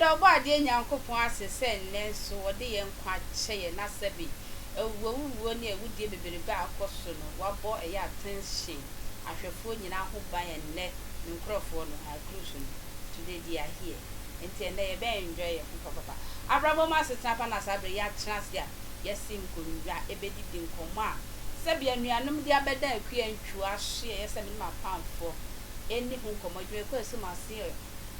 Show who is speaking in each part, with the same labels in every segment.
Speaker 1: Ɔbɔadeɛ Nyankopɔn ase sɛ nnɛ nso ɔde yɛn nkwa akyɛ yɛn na sɛbe awuwuo ne awudie beberebe a akɔ so no wabɔ ɛyɛ attention ahwɛfoɔ nyinaa ho ban. Ɛnnɛ me nkorɔfoɔ no ha cruise no, today they are here, nti ɛnnɛ yɛbɛ enjoy yɛn ho papapa. Abrabɔ mu asetena pa na saa berɛ yi yɛatena ase a yɛse nkonnwa ɛbɛdidi nkɔmmɔ a sɛbe anuanom de abɛda akua ntwua ahye ɛyɛ sɛ me ne m'apamfoɔ ɛnni ho nkɔmmɔ. Adwumayɛkuo a ɛsɔ m'ase,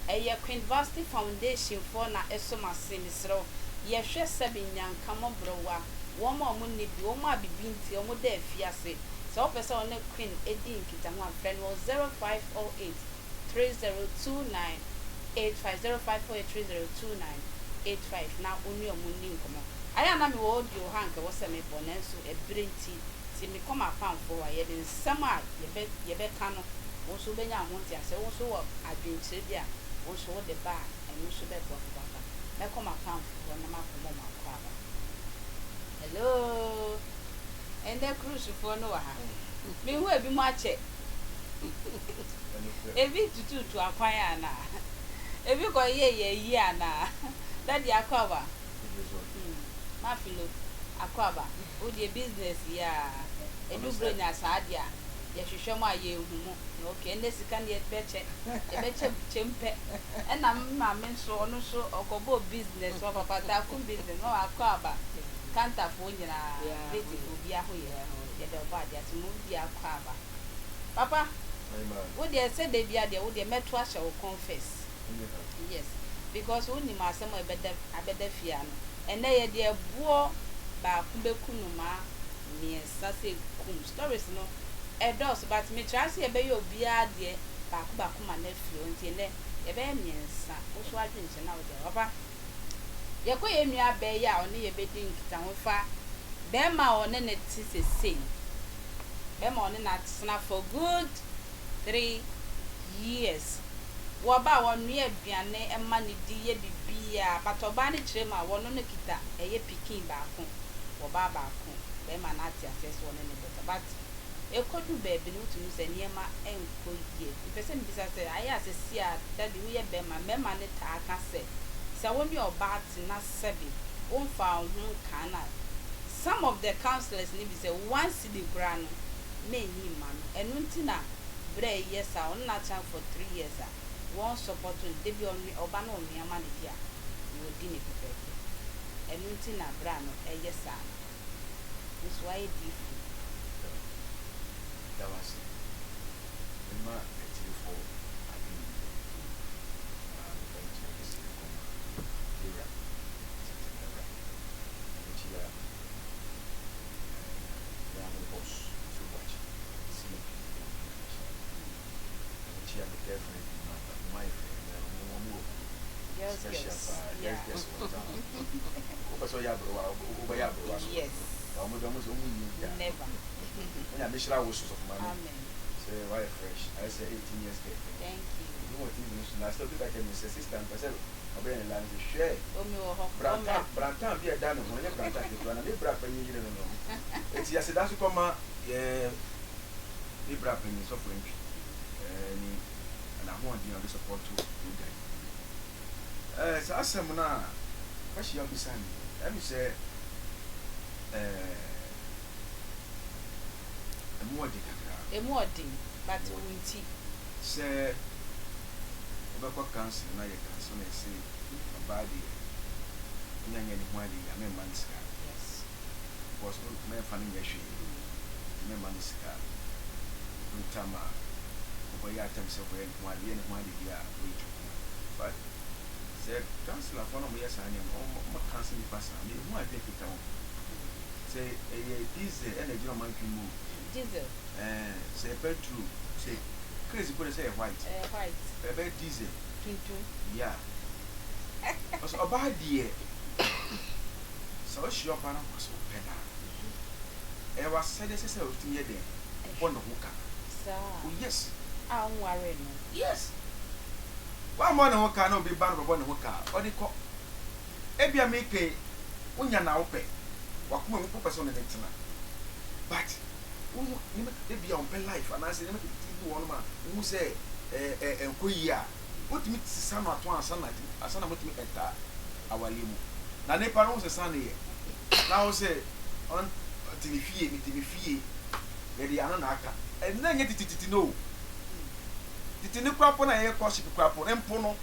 Speaker 1: ɛyɛ Queen Vasti Foundation foɔ na ɛsɔ m'ase. Mesrɛ wo, yɛhwɛ sɛbe nyanka mmɔborɔwa, wɔn a wɔn nni bi, wɔn a bibi nti wɔn da afiase. Sɛ wopɛ sɛ wo ne Queen di nkitaho a, frɛ no wɔ 0508 3029 85, 0508 3029 85 na wo ne wɔn nni nkɔmmɔ. Ayɛ a na mewɔ audio ha anka ɛwɔ sɛ mebɔ, nanso ɛberɛ nti, nti mekɔ m'apamfoɔ hɔ a, yɛde nsɛm a yɛbɛ yɛbɛka no, wo nso wobɛnya ho nteaseɛ. Wo nso wɔ adwenkyerɛ bi a, wo nso wode ba a, ɛno nso bɛboa papaapa. Mɛkɔ m'apamfoɔ hɔ na makɔbɔ wɔn akwaaba. Hello! Ɛnnɛ cruisefoɔ no wɔ ha. Mehu ebinom akyɛ. Ebi tutuutu akwan anaa? Ebi kɔyɛ yɛ ayi anaa? Daddy, akwaaba. Mafilo, akwaaba. Wo deɛ business yi a, ɛdu Buronya saa deɛ a, yɛhwehwɛ mo a yɛnhu mo. Na okay, ɛnnɛ sika no yɛbɛkyɛ, yɛbɛkyɛ kyɛm pɛ. Ɛna me maame nso, ɔno nso ɔkɔbɔɔ business, ɔpapa takum business. Mama, akwaaba. Kantafoɔ nyinaa, Betifoɔ, obiara ho yɛ. Yɛda ɔbɔ adeɛ ase. Mo biara akwaaba. Papa, wo deɛ sɛ da biara deɛ, wo deɛ mɛto ahyɛ wo kɔn first. Yes, because wonim asɛm a ɛbɛda abɛda fie ha no. Ɛnnɛ yɛde ɛboɔ baako bɛku nnomaa mmiɛnsa sɛ kum. Stories no ɛdɔɔso, but me try sɛ yɛbɛyɛ obiara deɛ baako baako ma no afiri hɔ, nti ɛnnɛ yɛbɛyɛ mmiɛnsa. Wo nso w'adwenkyerɛ na wode aba. Papa, yɛkɔ yɛn nua baa yi a ɔne yɛn bɛdi nkitaho fa bɛrima a ɔne no te sesei, bɛrima a ɔne no atena for good 3 years. Wɔba a, wɔnoa aduane ma no di, yɛ biribiara, but ɔbaa no kyerɛ mu a, wɔno no kita ɛyɛ pikin baako, ɔbaa baako, bɛrima no ate aseɛ sɛ ɔne no bɛda, but ɛkɔdu baabi no, wotumi hu sɛ nneɛma nkɔ yie. Mepɛ sɛ mebisa sɛ, ayɛ a seesei a daddy woyɛ bɛrima, mmarima no taa ka sɛ, sɛ wo ne ɔbaa te na sɛbe womfaa wo ho nkaa no a, some of the counsellors no bi sɛ 1 cedi koraa no mɛnyi mma no. Ɛno nti na berɛ a ɛyɛ saa, ɔno na atena for 3 years a wɔn support no da bi ɔnoa ɔba no, ɔnoa ma no di a, na ɔdi ne pɛpɛɛpɛ. Ɛno nti na berɛ a no ɛyɛ saa no nso wayɛ diifo.
Speaker 2: Da wase. Mema atiefoɔ adwene yie na mefa nkyia kɛseɛ kɔma yɛwura Asantehene na mekyia mea me boss Kofi Boakye CMP ɛwɔ International, na mekyia me girlfriend bi, Martha, mo ayɛ fɛ ɛnɛ, ɔmo wɔ kurom.
Speaker 1: Girls.
Speaker 2: Special
Speaker 1: Girls.
Speaker 2: paa, girls, girls wɔ town. Wopɛ sɛ ɔyɛ aberewa a, wobɛyɛ aberewa so. Na ɔmo de ɔmo sɛ ɔmo nyi da.
Speaker 1: Never.
Speaker 2: Na Nyame hyira wo so, sɔfo maame.
Speaker 1: Amen.
Speaker 2: Sɛ wayɛ fresh ayɛ sɛ 18 years girl pɛ.
Speaker 1: Thank you.
Speaker 2: Ebi wɔ TV no so na sɛ obi ka kyerɛ me sɛ sister mpɛ sɛ ɔbɛyɛ ne la no sɛ hwɛ.
Speaker 1: Omi wɔ hɔ.
Speaker 2: Brantan.
Speaker 1: Ɔmmra.
Speaker 2: Brantan bi a ɛda ne ho ɛnyɛ brantan ketewa na ne bra panyin yere no. Eti aseda so kɔma yɛ ne bra panyin sɔfo Antwi ne n'ahoɔden a ɔde support program yi. Saa asɛm no a question a obisa me ɛmi sɛ ɛmu ɔden kakra.
Speaker 1: Emu ɔden, but wo nti.
Speaker 2: Sɛ wobɛkɔ council na yɛ council na yɛsɛ ɔbaa deɛ wonya nyɛ ne ho ade yi a, mɛmma no sika because mɛmfa no nyɛ hwee, nti mɛmma no sika ntam a wobɛyɛ atam sɛ wokɔyɛ ne ho ade, yɛ ne ho ade bi a woyɛ twako. But sɛ councilorfoɔ no a wɔyɛ saa nneɛma, wɔma council nipa saa, mehu adwene kita wɔn sɛ ɛyɛ diesel ɛna ɛgyina ɔman adwene mu o.
Speaker 1: Diesel.
Speaker 2: Sɛ petrol, sɛ crazy po de sɛ ɛyɛ white.
Speaker 1: Ɛyɛ white.
Speaker 2: Ɛbɛyɛ diesel.
Speaker 1: Tuntum.
Speaker 2: Yeah, ɔsɛ ɔbaa deɛ, sɛ ɔhyia ɔbaa no kɔ sɛ ɔpɛ no a, ɛyɛ w'asɛdeɛ sɛ ɔtumi yɛ dɛn bɔ ne ho ka.
Speaker 1: Saa.
Speaker 2: Oh yes.
Speaker 1: A ɔnware no.
Speaker 2: Yes, wammɔ ne ho ka na obi ba no bɛbɔ ne ho ka a, ɔde kɔ. Ebia meke wonya na wopɛ wakoma mu, wopɛ sɛ ɔne ne tena, but wohu nneɛma ebia ɔmpɛ life anaasɛ nneɛma ketekete bi wɔ hɔnom a wohu sɛ ɛɛ ɛɛ ɛnkɔ yie a. Wotumi sesa no ato ansa na ansa na motumi enter awareɛ mu. Na nipa no wosesa no yɛ na wo sɛ ɔn ɔte me fie, mete me fie, yɛde ano na aka. Ɛnna nyɛ titititi no o. Tete no koraa mpo na yɛyɛ courtship koraa mpo mpo no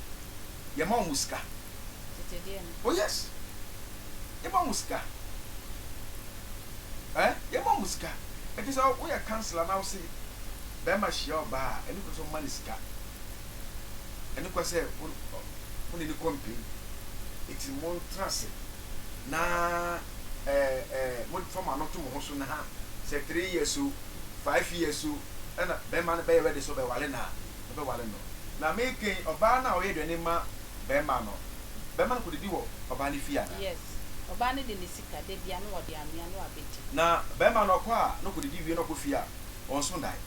Speaker 2: yɛma wɔn sika.
Speaker 1: Tete deɛ no.
Speaker 2: Oh yes, yɛma wɔn sika. Eh, yɛma wɔn sika. Eti sɛ woyɛ councilor na wose bɛrima hyia ɔbaa a, ɛno kura sɛ ɔma no sika. Ɛno kura sɛ wo wo ne no kɔ mpem. Eti montena ase na eh eh momfa mo ano to mo ho so na sɛ 3 years o, 5 years o, ɛna bɛrima no bɛyɛ ready sɛ ɔbɛware no a, ɔbɛware no. Na meka yi, ɔbaa no a ɔyɛ aduane ma bɛrima no, bɛrima no kɔdidi wɔ ɔbaa no fie anaa?
Speaker 1: Yes. Ɔbaa no de ne sika, da bia na ɔde anoa na wabɛdi.
Speaker 2: Na bɛrima no ɔkɔ a, na ɔkɔdidi wie na ɔkɔ fie a, ɔnso dae?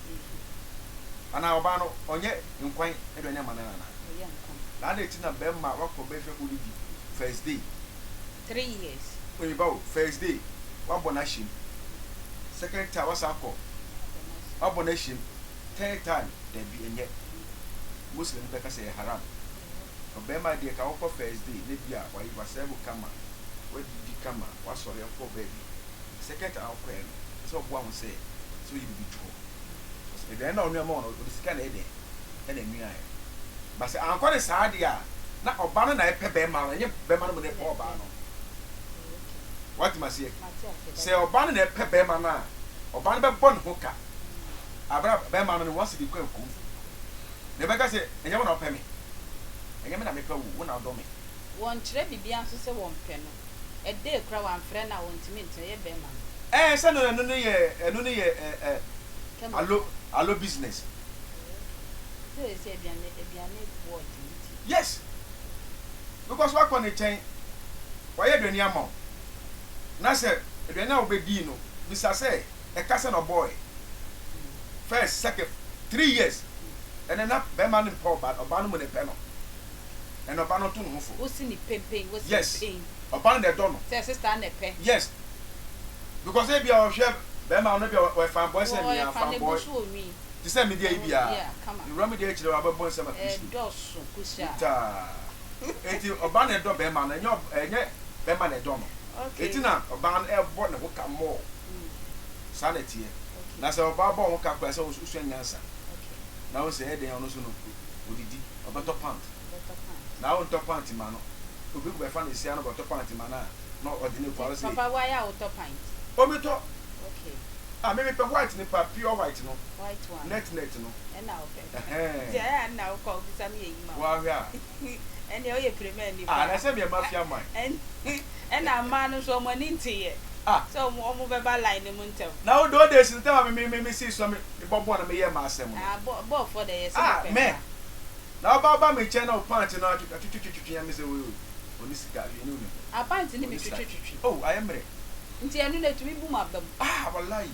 Speaker 2: Anaa ɔbaa no ɔnyɛ nkwan aduane ama no anaa?
Speaker 1: Ɔyɛ nkwan.
Speaker 2: Na adɛn nti na bɛrima wakɔ bɛhwɛ kɔdidi first day?
Speaker 1: 3 years.
Speaker 2: Oye ba o, first day wabɔ n'ahyɛm, second time wasan akɔ wabɔ n'ahyɛm, third time dabi, ɛnyɛ Muslim bɛka sɛ yɛ haram. Ɔbɛrima deɛ ka wokɔ first day ne bi a wayi wasɛbo kama, wadidi kama, wasɔre akɔ baabi. Second time akɔɛ no, sɛ ɔboa ho sɛ woyi bibi to hɔ. Aduane na ɔnoa ma wɔn no, ɔde sika na ɛyɛ dɛn ɛna ɛnuaeɛ. Ba sɛ ankɔ ne saa deɛ a, na ɔbaa no na ɛpɛ bɛrima no, ɛnyɛ bɛrima no mu na ɛpɛ ɔbaa no. Wate aseɛ? Sɛ ɔbaa no na ɛpɛ bɛrima no a, ɔbaa no bɛbɔ ne ho ka abere bɛrima no ne wɔn si de kɔ akum na ɛbɛka sɛ ɛnyɛ wo na ɔpɛ me, ɛnyɛ me na mepɛ wo, wo na ɔdɔ me.
Speaker 1: Wɔnkyerɛ biribiara nso sɛ wɔmpɛ no. Ɛdee kora wɔamfrɛ no a, wɔntumi ntena, ɛyɛ bɛrima no.
Speaker 2: Sɛ no ɛno no yɛ ɛɛ alo alo business.
Speaker 1: Sɛ aduane boɔ den nti.
Speaker 2: Yes, because wakɔ ne nkyɛn, wayɛ aduane ama wo, na sɛ aduane a wobɛdii no, bisa sɛ ɛka sɛ na ɔbɔɔɛ first, second, 3 years, ɛnɛ na bɛrima no mpɛ ɔba, ɔba no mu ne pɛ no, ɛnɛ ɔba no to ne ho fo.
Speaker 1: Wosi ne pempen, wosi pen.
Speaker 2: Ɔba no na ɛdɔ no.
Speaker 1: Sɛ sister na ɛpɛ.
Speaker 2: Yes, because ebi a ɔhwɛ bɛrima no bi a ɔyɛ fine boy sɛ mia fine boy te sɛ mi deɛ yi bia ewura mi deɛ kyerɛ wabɛbɔ nsɛm a Kristo.
Speaker 1: Ɛdɔso kusia.
Speaker 2: Taa eti ɔba na ɛdɔ bɛrima no, ɛnyɛ bɛrima na ɛdɔ no. Eti na ɔbaa no ɛbɔ ne ho ka mɔɔ saa na ɛteɛ. Na sɛ ɔbaa bɔ ho ka kora sɛ osua nyansa na wɔn sɛ ɛdɛn, ɔno nso no odidi, ɔbɛtɔ pant na ɔntɔ pant ma no, obi kò bɛfa ne sia no bɛtɔ pant ma no a, na ɔde ne kɔ ɔsɛ.
Speaker 1: Papa, wayɛ a wotɔ pant?
Speaker 2: Omi tɔ. Ah, mi pɛ white nipa, pure white no.
Speaker 1: White one.
Speaker 2: Net net no.
Speaker 1: Ɛna wopɛ nti ɛyɛ a na wokɔ wobisa me yɛ yi ma.
Speaker 2: Wahwɛ a.
Speaker 1: Ɛnea woyɛ premier nipa.
Speaker 2: Ah, na sɛ mi yɛ mafia man.
Speaker 1: Ɛna mmaa no nso ɔmo ani nteyɛ sɛ ɔmo bɛba line no mu ntɛm.
Speaker 2: Na wo do days ntɛm a mi si so mi bɔ bɔɔl na mi yɛ maa asɛm no.
Speaker 1: Ah, bɔɔl fɔ de yɛ sɛ
Speaker 2: mo pɛ. Mɛ na ɔba ɔba mi nkyɛn na o pant no atwitwitwitwi ya mi sɛ oye oni sika hwɛ ne onim.
Speaker 1: Ah, pant ne mi twitwitwitwi.
Speaker 2: Oh, ayɛ mmerɛ.
Speaker 1: Nti ɛno na etumi bu mu aba mu.
Speaker 2: Ah, wallahi.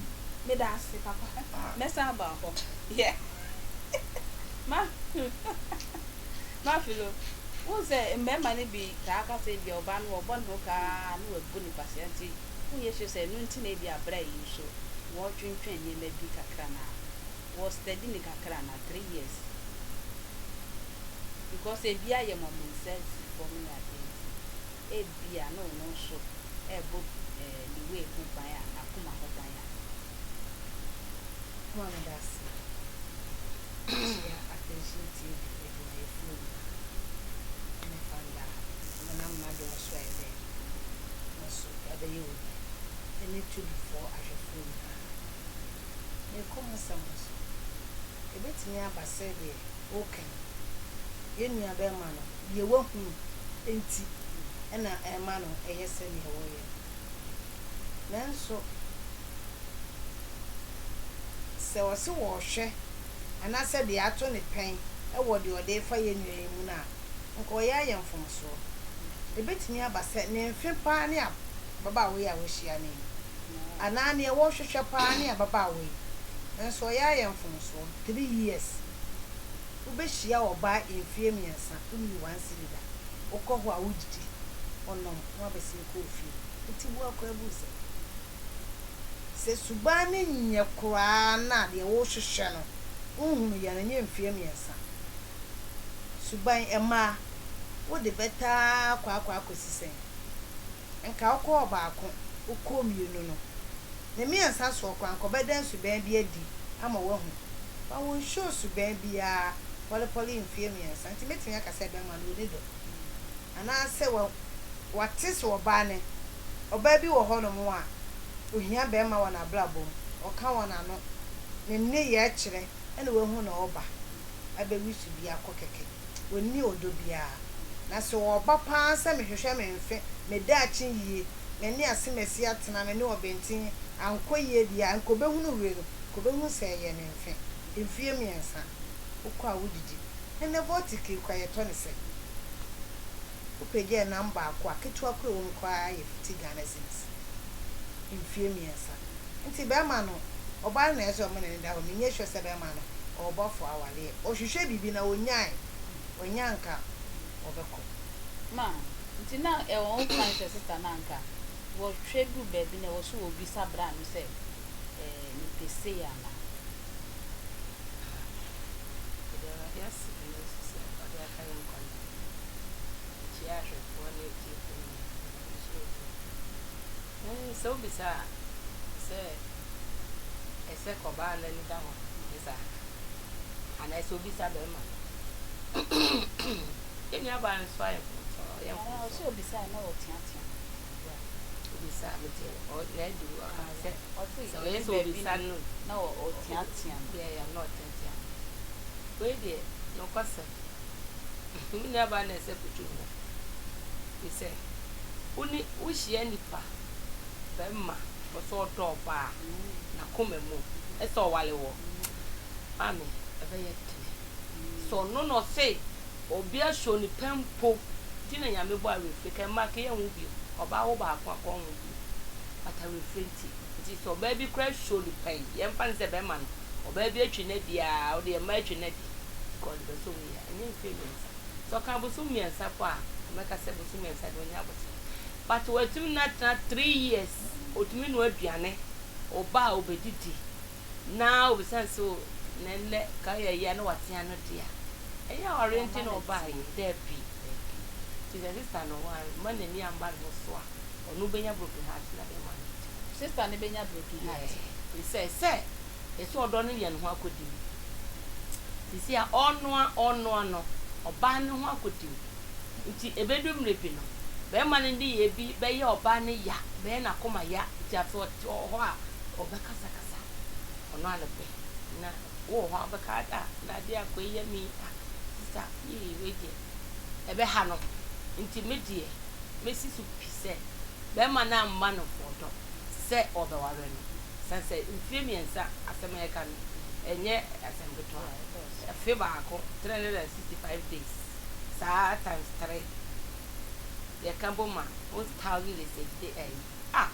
Speaker 1: Meda ase, papa. Mɛsan aba hɔ yɛ ma mafilo wohu sɛ mmarima no bi taa ka sɛ ebia ɔbaa no wɔbɔ ne ho kaa na wabu ne kwasea, nti wonyɛ sure sɛ ɛno nti na ebi abra yi nso wɔretwentwɛn nneɛma bi kakra na wɔ steady ne kakra na 3 years, because ebi ayɛ ma ɔmo nsa si fam ne adeɛ, nti ebia na ɔno nso ɛrebɔ ne wei ho ban a n'akoma ho ban a.
Speaker 3: Kuma, meda ase. Kyia Attention TV adwumayɛfoɔ nyinaa ne fanda ɔnam n'adom so a ɛnɛ mo nso yɛabɛyɛ wɔ bi ne tudifoɔ ahwɛfoɔ nyinaa. Merekɔ m'asɛm no so. Ɛbɛtumi aba sɛ deɛ woka yi, yɛn nua bɛrima no, deɛ wahunu nti ɛna ɛma no ɛyɛ sɛdeɛ wɔyɛ no. Nanso sɛ ɔse wɔrehwɛ anaasɛ deɛ ato ne pɛn wɔ deɛ ɔde refa yɛn nua yi mu no a, nka ɔyɛ ayɛ mfomsoɔ. Ɛbɛtumi aba sɛ ne mfe paa ne ababaawa yi a wahyia no yi, anaa neɛ wɔrehwehwɛ paa ne ababaawa yi, nanso ɔyɛ ayɛ mfomsoɔ. 3 years, wobɛhyia ɔbaa mfeɛ 3, wonyi 1 cedi da. Wokɔ hɔ a, wodidi, ɔnom na wabɛsen kɔɔ fie. Nti bu akɔ abu sɛ suban no nyɛ koraa na deɛ wohwehwɛ no wohunu yɛ no nyɛ mfeɛ 3. Suban, mmaa, wode bɛtaa akɔ akɔ akɔsi sɛn? Nka wokɔɔ baako, wokɔɔ mmienu no, ne mmiɛnsa soɔ koraa nka ɔbɛdan suban bi adi ama woahu. But wonshow suban biara pɔlepɔle mfeɛ mmiɛnsa nti mɛtumi aka sɛ bɛrima no ɔnni dɔ. Anaasɛ wa wate sɛ ɔbaa no, ɔbaa bi wɔ hɔnom a ɔhia bɛrima wɔ n'abrabɔ mu, ɔka wɔn ano, ne nneyɛɛ kyerɛ ɛna wahu na ɔba abɛwi so bi akɔ kɛkɛ. Ɔnni ɔdɔ biara. Na sɛ ɔba paa sɛ mehwehwɛ me mfe, me daakye yie, me ne asemasi atena, me ne ɔbenten ankɔ yie deɛ a, nka ɔbɛhunu wei no, nka ɔbɛhunu sɛ ɛyɛ ne mfe. Mfeɛ mmiɛnsa, wokɔ a wodidi. Ɛnnɛ Vortic koraa yɛtɔ no sɛn? Wopagya nam baako a, ketewa koraa ɛwɔ mu koraa yɛ 50 Ghana cedis. Mfeɛ mmiɛnsa. Nti bɛrima no, ɔbaa no na ɛsɛ sɛ ɔma n'ani da hɔ. Menyɛ sure sɛ bɛrima no ɔrebɔ for awareɛ. Ɔhwehwɛ biribi na ɔnyae. Ɔnya anka ɔbɛkɔ.
Speaker 1: Ma, nti na ɛwɔ ho kwan sɛ sister no anka wɔhwɛ duru baabi na ɛwɔ sɛ wɔbisa bra no sɛ eh, mepɛ sei anaa?
Speaker 4: Yɛda Awurade ase ɛnnɛ nso sɛ ɔde aka yɛn nkwa nna ho. Mekyia ahwɛfoɔ ne atiefoɔ nyinaa. Awurade nhyira obiara. Ɛɛ, sɛ wobisa a, sɛ ɛsɛ ka ɔbaa no ani da hɔ ne saa anaa ɛsɛ obisa bɛrima no. Yɛn nuabaa no nso ayɛ mfomsoɔ, ɔyɛ
Speaker 1: Anaa ɔsɛ
Speaker 4: mfomsoɔ.
Speaker 1: obisa a na ɔteatea no. Yeah.
Speaker 4: Obisa a, mete ɔ na adu ɔka
Speaker 1: Ah,
Speaker 4: sɛ
Speaker 1: yeah. Ɔse
Speaker 4: sɛ ɔyɛ
Speaker 1: ɛdu
Speaker 4: sɛ
Speaker 1: baabi
Speaker 4: obisa
Speaker 1: no
Speaker 4: no
Speaker 1: na ɔteatea no.
Speaker 4: Yeah, yeah, na ɔteatea no. Wei deɛ, nokwasɛm, me nuabaa na ɛsɛ kotu ne ho. Firi sɛ, wo ne wohyia nipa, bɛrima, ɔpɛ sɛ ɔdɔ ɔbaa n'akoma mu, ɛsɛ ɔwale wɔ, maame, ɛbɛyɛ dene. Sɛ ɔno na ɔse obi ahyɛ ne pɛ mpo, nti na Nyame bɔ awerɛfire, ka mmaa ka yɛnwo bio, ɔbaa wo baako a ka ɔnwo bio, but awerɛfire nti, nti sɛ ɔbaa bi koraa hyɛ ne pɛ yi, yɛmfa no sɛ bɛrima no, ɔbaa bi atwi no adi a, ɔde mmaa atwi no adi, because ɔde pɛ sɛ ɔwo yie a, ɛnyɛ mfeɛ mmiɛnsa. Sɛ ɔka bosom mmiɛnsa po a, mɛka sɛ bosom mmiɛnsa deɛ ɔnya aboterɛ. But watumi no atena 3 years, ɔtumi noa aduane, ɔba a ɔbɛdidi, na obisa no sɛ o, na nnɛ ka yɛ yɛ na watea no deɛ a, ɛnyɛ awareɛ nti
Speaker 1: Wama
Speaker 4: na
Speaker 1: no
Speaker 4: ɔbaeɛ,
Speaker 1: atena.
Speaker 4: daabi, daabi. Nti sɛ sister no wamma n'ani amma ne ho so a, ɔno bɛnya broken heart na bɛrima no nti.
Speaker 1: Sister no bɛnya broken heart.
Speaker 4: Yeah, ɛfiri sɛ sɛ ɛsɛ ɔdɔ no yɛ ne ho akɔdi mu. Sisi a ɔnoa ɔnoa no, ɔbaa no ho akɔdi mu. Nti ɛbɛdu mmerɛ bi no, bɛrima no nneyɛɛ bi bɛyɛ ɔbaa no ya, bɛyɛ n'akoma ya. Nti afei ɔte hɔ a, ɔbɛkasakasa. Ɔno ara na pɛ. Na wowɔ hɔ a wobɛka ah na adeɛ akɔ yi yɛ me yi, ah sister yii wei deɛ ɛbɛha no. Nti me deɛ mɛsi so pi sɛ bɛrima no amma no fɔɔdɔ sɛ ɔbɛware no. Sane sɛ mfeɛ mmiɛnsa asɛm a yɛka no, ɛnyɛ asɛm ketewa. Afe baako, 365 days, saa times three, yɛka bom a, 1000 days a day ɛyi. Ah,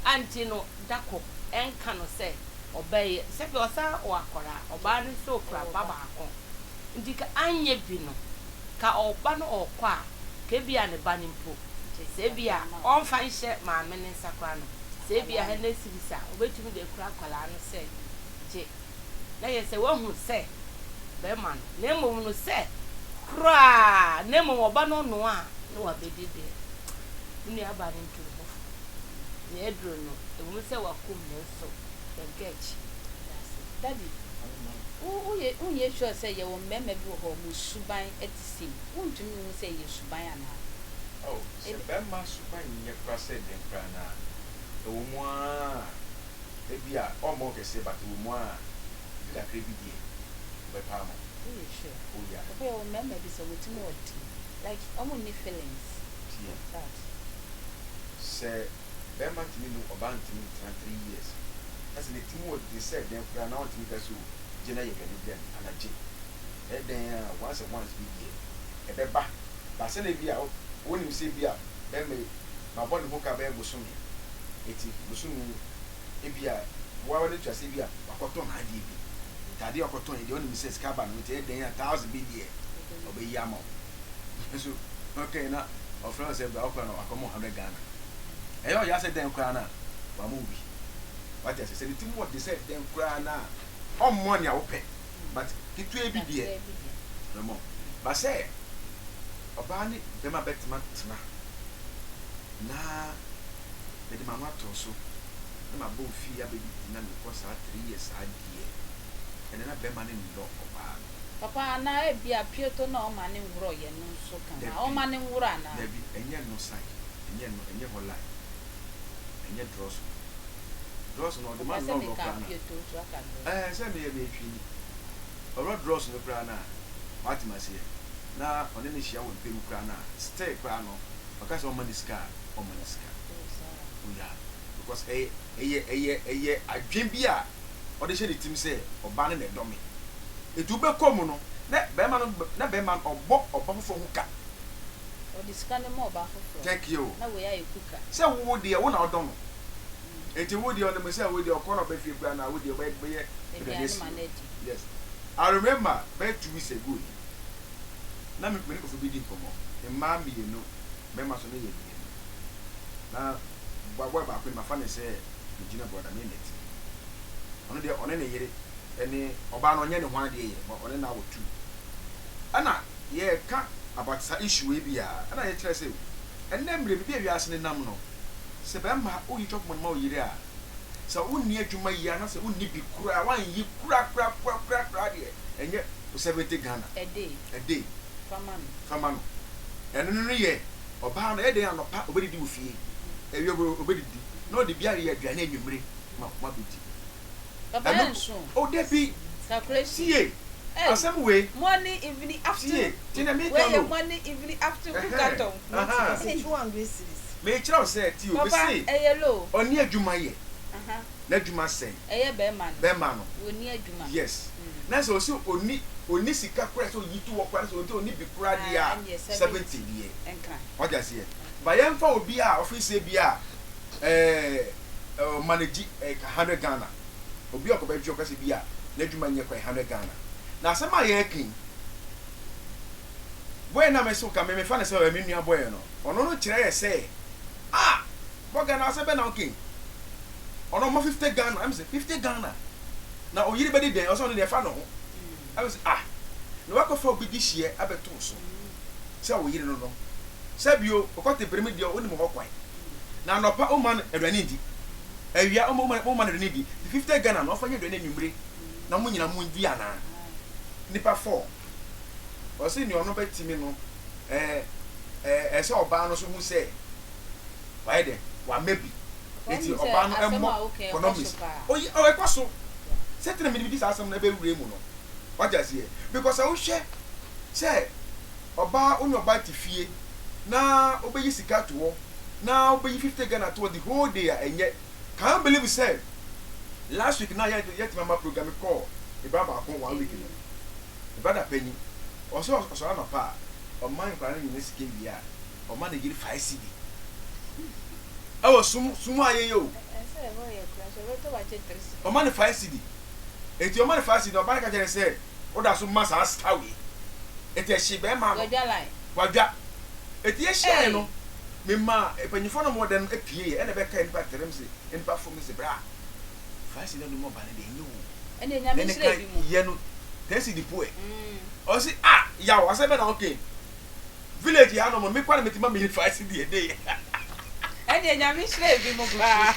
Speaker 4: anti no da ko ɛnka no sɛ ɔbɛyɛ sɛbi ɔsan wɔ akwaraa, ɔbaa no nso okura ba baako. Nti ka anyɛ bi no, ka ɔba no ɔkɔ a, ka ebi a ne ba no mpo, sɛ ebi a ɔmfa nhyɛ maame ne nsa koraa no, sɛ ebi a 100 cedis a, obetumi de akura akwaraa no sɛ gye. Na yɛ sɛ wahu sɛ bɛrima no, na mmom no sɛ koraa, na mmom ɔba no ɔnoa a, na wabɛdi deɛ. Me nuabaa no ntu ne ho fo. Nea aduro no, ɛwom sɛ wakum nanso yɛnka akyi.
Speaker 1: Daddy, wo woyɛ wonyɛ sure sɛ yɛwɔ mmarima bi wɔ hɔ a wɔn suban te sei. Wontumi nhu sɛ ɛyɛ suban anaa?
Speaker 2: Oh, sɛ bɛrima suban nyɛ kora sɛ dɛn koraa na ɛwɔ mu ara ebi a ɔmmɔ wo kɛseɛ but ɛwɔ mu ara bi kakra bi deɛ ɔbɛpa ama wo.
Speaker 1: Woyɛ sure?
Speaker 2: Oh yeah.
Speaker 1: Papa yɛwɔ mmarima bi sɛ wɔtumi wɔ den like ɔmo nni feelings
Speaker 2: Tie.
Speaker 1: like that.
Speaker 2: Sɛ bɛrima ntumi ne ɔbaa ntumi ntena 3 years na sɛ ne ti mu wɔ den sɛ dɛn koraa na ɔntumi ka sɛ o gye na yɛ aduane brɛ me anaa gye ɛyɛ dɛn a once and once bi deɛ ɛbɛba ba sɛ na ebi a wonim sɛ ebi a bɛrima yi mabɔ ne ho ka bɛyɛ bosome eti bosome yi ebi a wawa ne tua sɛ ebi a wakɔtɔn adeɛ bi nti adeɛ a ɔkɔtɔn yi deɛ ɔnim sɛ sika ba no nti ɛyɛ dɛn a 1,000 bi deɛ ɔbɛyi ama wo nso ɔkɛn na ɔfrɛ wo sɛ bra ɔkora na wakɔmɔ 100 Ghana ɛyɛ ɔyɛ asɛ dɛn koraa na wama wo bi wate ase sɛ ne ti mu ɔde sɛ dɛn koraa na ɔmmɔ nea wopɛ but ketewa bi deɛ
Speaker 1: Kakra bi deɛ.
Speaker 2: ɔbɛma wo ba sɛ. Ɔbaa ne bɛma bɛtema tena na mede m'ano ato so na mabɔ wo fie abɛdidi na mekɔ saa 3 years saa deɛ, ɛnɛ na bɛma no nnɔ ɔbaa no.
Speaker 1: Papa, anaa ebia pioto no a ɔma no nworɔ yɛ no nso ka ho a,
Speaker 2: Dabi,
Speaker 1: ɔma no nworɔ anaa?
Speaker 2: dabi, ɛnyɛ no side, ɛnyɛ no, ɛnyɛ hɔ line, ɛnyɛ drɔs no. Drɔs no ɔde ma
Speaker 1: Papa,
Speaker 2: no
Speaker 1: sɛ
Speaker 2: na ɔworɔ
Speaker 1: mekaa
Speaker 2: koraa no a,
Speaker 1: pioto nso aka drɔs.
Speaker 2: ɛɛ, sɛ meyɛ meyɛ twini. Ɔworɔ drɔs no koraa no a, wate me aseɛ, na ɔne no hyia wɔ mpa mu koraa no a, still koraa no, ɔka sɛ ɔmma no sika a, ɔmma no sika.
Speaker 1: Oh, saa.
Speaker 2: Oh yeah, because ɛyɛ, ɛyɛ, ɛyɛ, ɛyɛ adwene bi a ɔde hyɛ ne tirim sɛ ɔbaa no na ɛdɔ me. Enti wobɛkɔ mu no, na barima no, na barima no ɔbɔ ɔba foforɔ ho ka.
Speaker 1: Ɔde sika no ma ɔba foforɔ.
Speaker 2: Thank you.
Speaker 1: Na wei ayɛ kuka.
Speaker 2: Sɛ wo deɛ, wo na ɔdɔ no. Enti wo deɛ ɔnim sɛ wo deɛ ɔkɔ na ɔba fie koraa no a, wo deɛ wobɛyɛ, wobɛyɛ aduane
Speaker 1: Aduane
Speaker 2: asi
Speaker 1: ma
Speaker 2: hɔ.
Speaker 1: no adi.
Speaker 2: Yes. I remember bɛyɛ 2 weeks ago ni, na me, me ne nkurɔfoɔ bi redi nkɔmmɔ, mmaa mmienu, mmarima nso no yɛ mmienu. Na boy baako no, mafa no sɛ me junior brother, me ne no te. Ɔno deɛ ɔne ne yere ne ɔbaa no ɔnyɛ ne ho adeɛ yɛ but ɔne no awo two. Ɛna yɛreka about saa issue wei bi a ɛna yɛkyerɛ sɛ ɛnnɛ mmerɛ biribi a wiase no nam no sɛ bɛrima woyi chop money ma wo yere a sɛ wonni adwuma yie anaasɛ wonni bi koraa woanyi kora kora kora kora koraa deɛ ɛnyɛ 70 Ghana
Speaker 1: A day.
Speaker 2: a day
Speaker 1: Fa ma no.
Speaker 2: Fa ma no. Ɛno no yɛ ɔbaa no ɛyɛ dɛn anɔpa ɔbɛdidi wɔ fie awia ɔbɛdidi na ɔde bi ayɛ aduane anwummere ma moabɛdi.
Speaker 1: Papa
Speaker 2: Ɛno
Speaker 1: ɛnso.
Speaker 2: oh dabi.
Speaker 1: Calculation.
Speaker 2: Tie
Speaker 1: Hey,
Speaker 2: asɛm wei.
Speaker 1: Morning, evening,
Speaker 2: Tie
Speaker 1: afternoon.
Speaker 2: tie nea
Speaker 1: Wei
Speaker 2: meka
Speaker 1: yɛ
Speaker 2: no.
Speaker 1: morning, evening, afternoon
Speaker 2: Ɛhɛn
Speaker 1: carton.
Speaker 2: ahaa.
Speaker 3: Ɔsɛ 200 cedis.
Speaker 2: Mekyerɛ wo sɛ tie o
Speaker 1: Papa
Speaker 2: mese
Speaker 1: ɛyɛ low.
Speaker 2: ɔnni adwuma yɛ.
Speaker 1: Aha.
Speaker 2: N'adwuma sɛe.
Speaker 1: Ɛyɛ bɛrima no.
Speaker 2: Bɛrima no.
Speaker 1: Ɔnni adwuma.
Speaker 2: Yes. Na sɛ ɔse ɔnni ɔnni sika koraa sɛ ɔyi to hɔ koraa na sɛ ɔnti ɔnni bi koraa deɛ
Speaker 1: Ah
Speaker 2: a
Speaker 1: ɛndeɛ
Speaker 2: 70
Speaker 1: 70
Speaker 2: deɛ.
Speaker 1: Nkran.
Speaker 2: Wate aseɛ? But yɛmfa obi a ɔfiri sɛ bi a ɛɛ ɔmanage ɛɛ 100 Ghana. Obi a ɔkɔbɛdwe ɔka sɛ bi a n'adwuma nyɛ kwan 100 Ghana. Na asɛm a yɛreka yi, boy no a mese wo ka me mefa no sɛ ɔyɛ me nua boy no, ɔno no kyerɛ yɛ sɛ ah bɔga no asɛm bɛn na woka yi? Ɔno ɔma 50 Ghana, ɛm sɛ 50 Ghana na oyere bɛdi dɛn? Ɔsɛ ɔno deɛ ɛfa ne ho. Ɛm sɛ ah na wakɔfa obi de hyeɛ abɛto wo so sɛ wo yere no no. Sɛ bio ɔkɔte bere mu deɛ wonim hɔ kwan. Na anɔpa womma no aduane ndi, awia womma womma no aduane ndi. Nti 50 Ghana no ɔmfa nyɛ aduane anwummere na mo nyinaa mondi anaa? Nnipa four. Ɔse nea ɔno bɛtumi no ɛɛ ɛɛ ɛsɛ ɔbaa no nso hu sɛ wayɛ dɛ wama bi.
Speaker 1: Papa
Speaker 2: Nti
Speaker 1: wonim sɛ
Speaker 2: ɔbaa no
Speaker 1: asɛm
Speaker 2: mmɔ
Speaker 1: a woka yi ɛkɔ so
Speaker 2: economics.
Speaker 1: paa.
Speaker 2: Oyi ɔ ɛkɔ so. Sɛ tena mede di saa asɛm no ɛbɛwura mu no. Wate aseɛ? Because sɛ wohwɛ sɛ ɔbaa wo ne ɔbaa te fie na wobɛyi sika ato hɔ na wobɛyi 50 Ghana ato hɔ the whole day a ɛnyɛ. Can you believe sɛ last week na yɛtumi ama program kɔɔ me bra baako one week no me brother panyin ɔsɛ ɔsɔre anɔpa a ɔma nkwadaa no nyina sika wie a ɔma ne yere 5 cedi ɛwɔ sum sum a yɛyɛ o ɔma ne 5 cedi eti ɔma ne 5 cedi na ɔba no ka kyerɛ ne sɛ woda so ma saa sika wei eti ɛhye bɛrima no wadwa eti yɛhyiaeɛ no mema mpanyinfoɔ no wɔn dan no pie yɛ ɛna ɛbɛka nipa tẹrɛm se nipa fom se bra 5 cedi na ɔde ma ɔba no deɛ ɛnyɛ o ɛne ka yɛ no 10 cedi po ɛ ɔsi ah yaw asɛ bɛ na ɔkɛ village ha nom me kwa na meti ma me 5 cedi a day.
Speaker 1: Ɛne Nyame hyira ebi mu paa.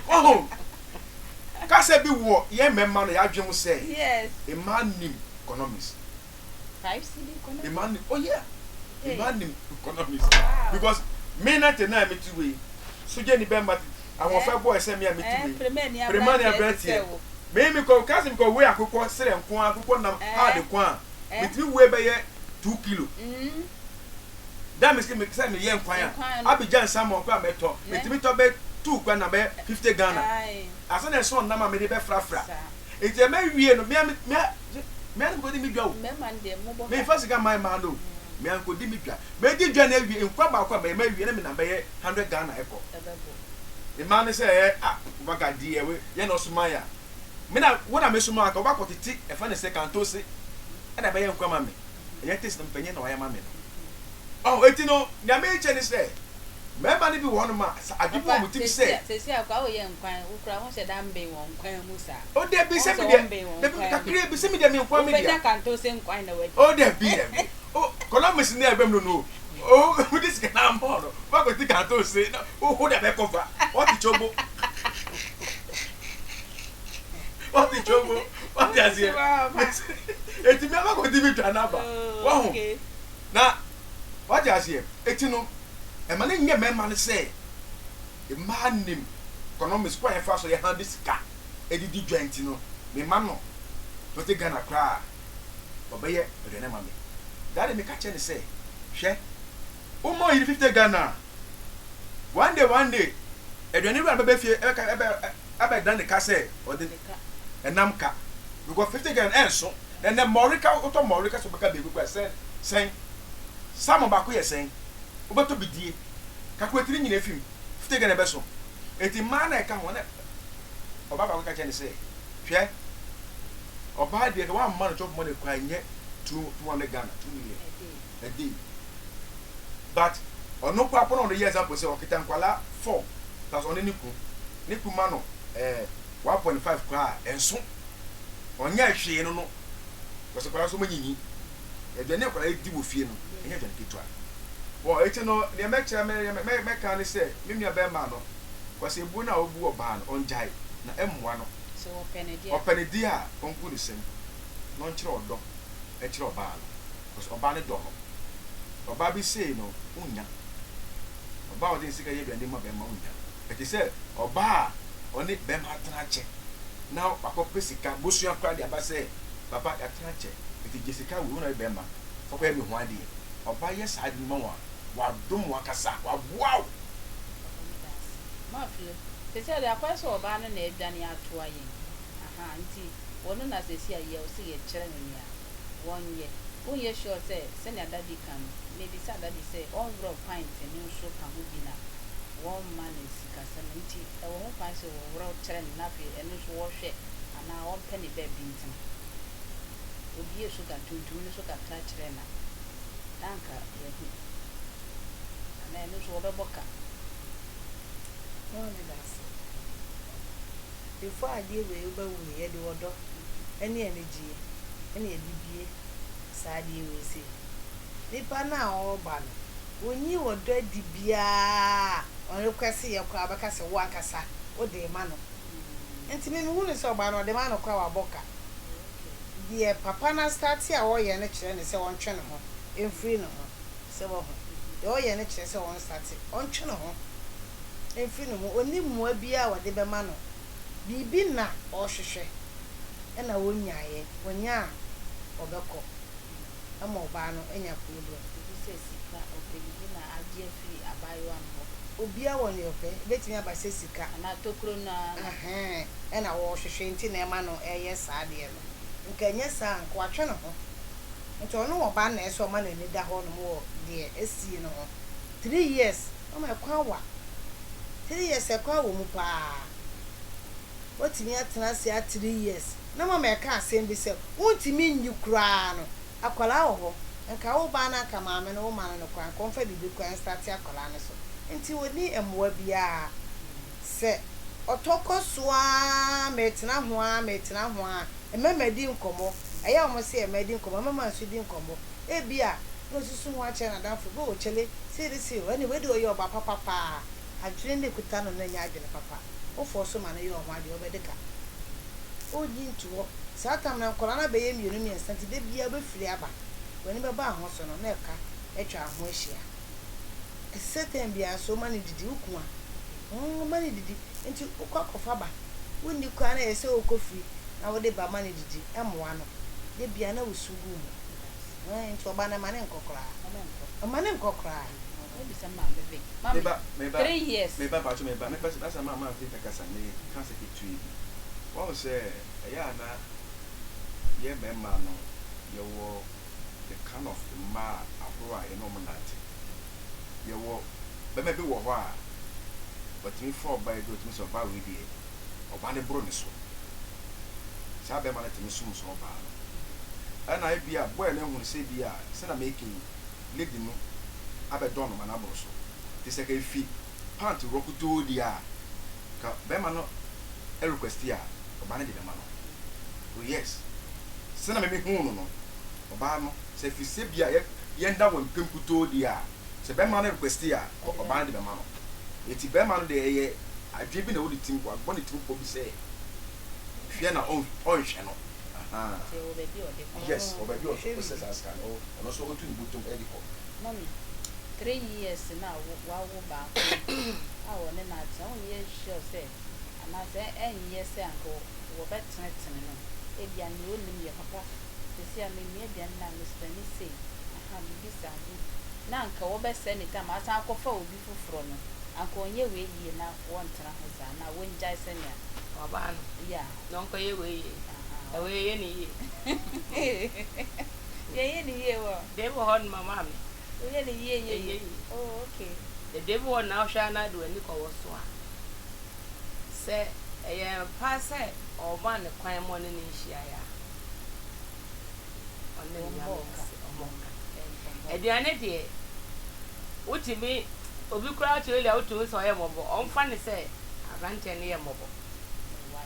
Speaker 2: Ɔho kasa bi wɔ yɛn mmarima no yɛadwene mu sɛ
Speaker 1: Yes.
Speaker 2: mmaa nim economics.
Speaker 1: 5 cedi economics.
Speaker 2: Mmaa nim, oh yeah,
Speaker 1: Hey.
Speaker 2: mmaa nim economics
Speaker 1: Wow.
Speaker 2: because me na te na me ti wei sogya ni bɛrima te ahoɔfɛ boy sɛ me a me ti
Speaker 1: Eh,
Speaker 2: wei
Speaker 1: premani
Speaker 2: premani
Speaker 1: aberanteɛ te
Speaker 2: aberanteɛ
Speaker 1: sɛ wo.
Speaker 2: me kɔ kasi me kɔ wei akokɔ serɛ nko akokɔ nam
Speaker 1: Eh.
Speaker 2: hard ko a
Speaker 1: Eh.
Speaker 2: me tumi wei bɛyɛ 2 kilo. Da me sɛ me sɛ me yɛ nkwan a
Speaker 1: Nkwan no.
Speaker 2: Abidjan salmon kora mɛtɔ
Speaker 1: Ne.
Speaker 2: metumi tɔ bɛ 2 kora na bɛ 50 Ghana.
Speaker 1: Aye.
Speaker 2: Asa na ɛsɔn nam a mede bɛfrafra.
Speaker 1: Saa.
Speaker 2: Nti ɛmɛ wie no mea mea mea no kɔdi me dwa o.
Speaker 1: Mmarima no deɛ mobɔ
Speaker 2: Me
Speaker 1: ka.
Speaker 2: nfa sika mmaa mmaa no o. Mea nkɔdi me dwa. Medi dwa no awie nkwa baako a mɛyɛ mawie na menam bɛyɛ 100 Ghana ɛkɔ.
Speaker 1: Ɛbɛbɔ.
Speaker 2: Mmaa no sɛ ɛ ah wobɛka deɛ we yɛ na ɔsoma yɛ a. Me na wo na mesoma aka wobɛkɔ tete ɛfɛ ne sɛ kantose ɛna ɛbɛyɛ nkwa ma me. Ɛnyɛ taste no mpanyin na wayɛ ma me no. Ɔho eti no nea mekyɛ ne sɛ mmarima no bi wɔ hɔnom a sɛ adwene bi wɔ
Speaker 1: Papa
Speaker 2: wɔn tirim sɛ
Speaker 1: sɛsi a kwa woyɛ nkwan wo kura ho hyɛ da mben wɔ nkwan mu saa.
Speaker 2: O dabi
Speaker 1: Wɔn
Speaker 2: sɛ
Speaker 1: sɛ
Speaker 2: me
Speaker 1: wɔn
Speaker 2: deɛ
Speaker 1: mben wɔ
Speaker 2: dabi
Speaker 1: nkwan mu.
Speaker 2: kakra bi sɛ me deɛ me nkwan me
Speaker 1: Wobɛnya
Speaker 2: dea.
Speaker 1: kantose nkwan na wadi.
Speaker 2: O dabi dabi o economics na ɛbɛm no no. O wode sika no ama no, woakɔti kantose na wo de abɛkɔfa. Wɔte kyobo. Wɔte kyobo. Wɔte aseɛ. Eti mi abɛkɔti bi twa n'aba. Wɔho. Na wɔte aseɛ. Eti no, ɛma ne nyɛ mmarima no sɛ mmaa nim economics kwan a yɛfa so yɛ handle sika de di dwa nti no, mema no 20 Ghana koraa a, ɔbɛyɛ aduane ama me. Daddy meka kyerɛ no sɛ, hwɛ, woma ɔyere 50 Ghana a, one day one day, aduane wura no bɛba fie ɛbɛka ɛbɛ abɛdan ne ka sɛ ɔde ɛnam ka because 50 Ghana ɛnso. Na ɛnɛ mmɔre ka wotɔ mmɔre ka sɛ wobɛka beeku koraa sɛn sɛn? Salmon baako yɛ sɛn? Wobɛtɔ bidie, calculate ne nyinaa fi mu. 50 Ghana ɛbɛso. Enti mmaa na ɛka ho na ɔbaa baako ka kyerɛ no sɛ, hwɛ, ɔbaa deɛ ka wamma no chop money koraa nyɛ 200 Ghana, 2 million a day. But ɔno koraa po na ɔde yɛ example sɛ ɔkita nkwadaa four plus ɔne ne kunu, ne kunu ma no eh, 1.5 koraa a, ɛnso. Ɔnyɛɛ hwee no no, because nkwadaa nso wɔnyinyi. Aduane a nkwadaa di wɔ fie no, ɛnyɛ aduane ketewa. Wɔ eti no, deɛ mɛkyerɛ mɛ mɛ mɛka ne sɛ, me nua bɛrima no, kwasɛbuo no a ɔbu ɔbaa no, ɔngyae na ɛmmoa no.
Speaker 1: Sɛ ɔpɛ ne deɛ a.
Speaker 2: Ɔpɛ ne deɛ a, ɔngu ne nsam na ɔnkyerɛ ɔdɔ nkyerɛ ɔbaa no, because ɔbaa no dɔ no. Ɔbaa bi sei no, wonnya. Ɔbaa a ɔde ne sika yɛ aduane ma bɛrima, wonnya. Ɛte sɛ ɔbaa a ɔne bɛrima atena akyɛ na wakɔpɛ sika, bosua koraa de aba sɛ, Papa, yɛatena akyɛ, enti gye sika wei, wo na woyɛ bɛrima, fa kɔyɛ me ho adeɛ. Ɔbaa yɛ saa ade no ma wo a, wadom wo ankasa, waboa wo.
Speaker 1: Papa meda ase. Maflo, sesei deɛ akɔyɛ sɛ ɔbaa no na adwane atoa yɛn, ahaa, nti wɔno na sesei a yɛwɔ sɛ yɛkyerɛ no nea wɔnyɛ. Wonyɛ sure sɛ sɛnea Daddy ka no, mebisa Daddy sɛ ɔnworɔ pint no nso ka ho bi na wɔmma no sikasɛm nti ɛwɔ ho kwan sɛ wɔworɔ kyerɛ no na afei ɛno nso wɔhwɛ anaa ɔmpɛ ne baabi ntena. Obiee so ka tuntum no so kakra kyerɛɛ no a, na anka yɛahu. Anaa ɛno nso wɔbɛbɔ ka.
Speaker 3: Ɔɔ medase. Before adeɛ wei wobɛwo yi yɛde ɔdɔ ɛne anigyeɛ ɛna yɛde bue saa adeɛ wei sei. Nipa no a ɔɔba no ɔnyi ɔdɔ adi biaa a ɔrequest yɛ koraa ɔbɛka sɛ wo ankasa wode rema no. Nti me mehu no sɛ ɔbaa no ɔde ma no koraa wabɔ ka. Deɛ papa no astarte a ɔyɛ no kyerɛ no sɛ ɔntwe ne ho mfiri ne ho. Sɛ wahu. Deɛ ɔyɛ no kyerɛ sɛ ɔnstate, ɔntwe ne ho mfiri ne ho. Ɔnni mmoa biara a ɔde bɛma no. Biribi na ɔrehwehwɛ ɛna ɔnyaeɛ. Ɔnya a, ɔbɛkɔ ama ɔbaa no anya problem.
Speaker 1: Biribi sɛ sika, ɔpɛ biribi na agye afiri abaayewa no hɔ.
Speaker 3: Obiara wɔ nea ɔpɛ. Ɛbɛtumi aba sɛ sika.
Speaker 1: Anaa tokuro no ara na.
Speaker 3: Ɛhɛn, ɛna ɔrehwehwɛ nti na ɛma no reyɛ saa adeɛ no. Nka ɛnyɛ saa a, nka watwe ne ho. Nti ɔno ɔbaa no na ɛsɛ ɔma n'ani da hɔ nom wɔ deɛ asie no ho. 3 years mama ɛkwan wa. 3 years ɛkwan wɔ mu paa. Watumi atena ase a 3 years na mama ɛka asɛm bi sɛ wontumi nyi koraa no akwadaa wɔ hɔ. Nka wo baa no anka maame no wo ma no no koraa nka ɔmfa biribi koraa nstarte akwadaa no so. Nti ɔnni mmoa biara. Sɛ ɔtɔ kɔ so ara metena ho ara metena ho ara mmarima di nkɔmmɔ. Ɛyɛ a wɔse mmaa di nkɔmmɔ, mmarima nso di nkɔmmɔ. Ebia na osusu ho akyerɛ n'adamfo bi, oh kyale, sei ne sei o, ɛnne wei deɛ ɔyɛ ɔba papa paa. Adwene no a ɛkuta no no nyɛ adwene papa. Wo force ma no yɛ ɔho adeɛ, wobɛde ka. Ɔnyi nto hɔ. Saa tam no nkwadaa no abɛyɛ mmienu mmiɛnsa nti da biara wobɛfiri aba. W'ani bɛba ho so no na ɛka atwa ho ahyia. Ɛsɛ sɛ time biara nso woma no didi, wo ku a, woma no didi. Nti wokɔ akɔfa ba, wonni koraa na ɛyɛ sɛ wokɔ fie na wode ba ma no didi, ɛmmoa no. Da biara na wosu gu mu. Nti ɔba no mma no nkɔ koraa. Mma no nkɔ koraa.
Speaker 1: Mebisa maame Vic. Maame,
Speaker 2: Meba, meba,
Speaker 1: 3 years.
Speaker 2: Meba, mpakyɛ meba. Mepɛ sɛ, na sɛ maame Vic akasa, meka sɛ ketewa bi. Wahu sɛ, ɛyɛ a na yɛ mmarima no, yɛwɔ the kind of mmaa ahorow a yɛne wɔn nante. Yɛwɔ barima bi wɔ hɔ a, ɔtumi fa ɔbaa bi, ɔtumi sɛ ɔbaa wei deɛ, ɔbaa no boro ne so. Saa barima no tumi som saa ɔbaa no. Ɛna ebi a boy no ahunu sɛ ebi a sɛnea meka yi, lady no abɛdɔ no ma no aboro so. Nti sɛ ka efi pant worɔ kutoo deɛ a, ka barima no request a, ɔbaa no de bɛma no. Oh yes. Sɛnea me mehuu no no, ɔbaa no, sɛ efi sɛ bi a yɛnda wɔ mpem kutoo deɛ a, Sɛ bɛrima no request a, ɔbaa no de bɛma no. Enti bɛrima no deɛ ɛyɛ adwene bi na ɛwɔ ne tirim, wabɔ ne tirim pɔ bi sɛ hwɛ na ɔnhwɛ no. Ahaa.
Speaker 1: Nti ɛwɔ baabi a ɔde kɔ.
Speaker 2: Yes, ɔwɔ baabi a ɔsɛ saa sika no, ɔno nso ɔtu ne bɔtɔm de kɔ.
Speaker 1: Mummy, 3 years na wawo baako a ɔne no atena, wonyɛ sure sɛ anaasɛ ɛnyɛ sɛ anka wɔbɛtenetene no? Ebia nea onim yɛ papa, seesei a menua aduane no a mesrɛ ne sei, aha, biribi saa nti na anka wɔbɛsɛe ne tam asan akɔfa obi foforɔ no, anka ɔnyɛ wei yie na wɔntena ho saa na wɔngyae sɛnea
Speaker 4: Ɔbaa no na ɔnkɔyɛ wei yie. Na wei yɛyɛ ne yie.
Speaker 1: Yɛyɛ ne yie wɔ.
Speaker 4: Deɛ bi wɔ hɔ no ma maame.
Speaker 1: Woyɛ ne yie yie.
Speaker 4: Ɛyɛ yie.
Speaker 1: Oh, okay.
Speaker 4: Deɛ bi wɔ hɔ na wohwɛ a na de w'ani kɔwɔ so a, sɛ ɛyɛ paa sɛ ɔma ne kwan ma ɔne ne nhyiaeɛ a, ɔne ne nyame ase ɔmmɔ ka. Aduane deɛ, wotumi obi koraa te earlier wotumi sɛ ɔyɛ mmɔbɔ, ɔmfa ne sɛ aberanteɛ no yɛ mmɔbɔ.